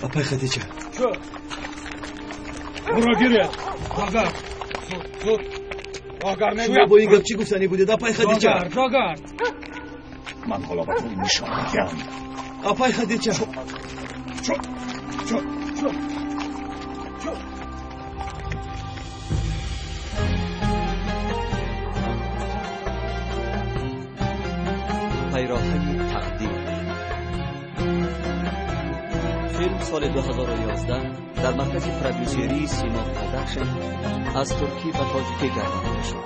Апай Хадиҷа. Ӯро гиред. Рогард. Зуд, зуд. Рогард мегӯям. Шумо бо ин гап чӣ гуфтанӣ будед, апай Хадиҷа? Рогард, Рогард. Ман ҳоло ба ту нишон медиҳам. Апай Хадиҷа. Чу, чу, чу. Пайроҳаи тақдир. Филм соли 2011 дар маркази продюсерии Симо Продакшн аз туркӣ ба тоҷикӣ гардонида шуд.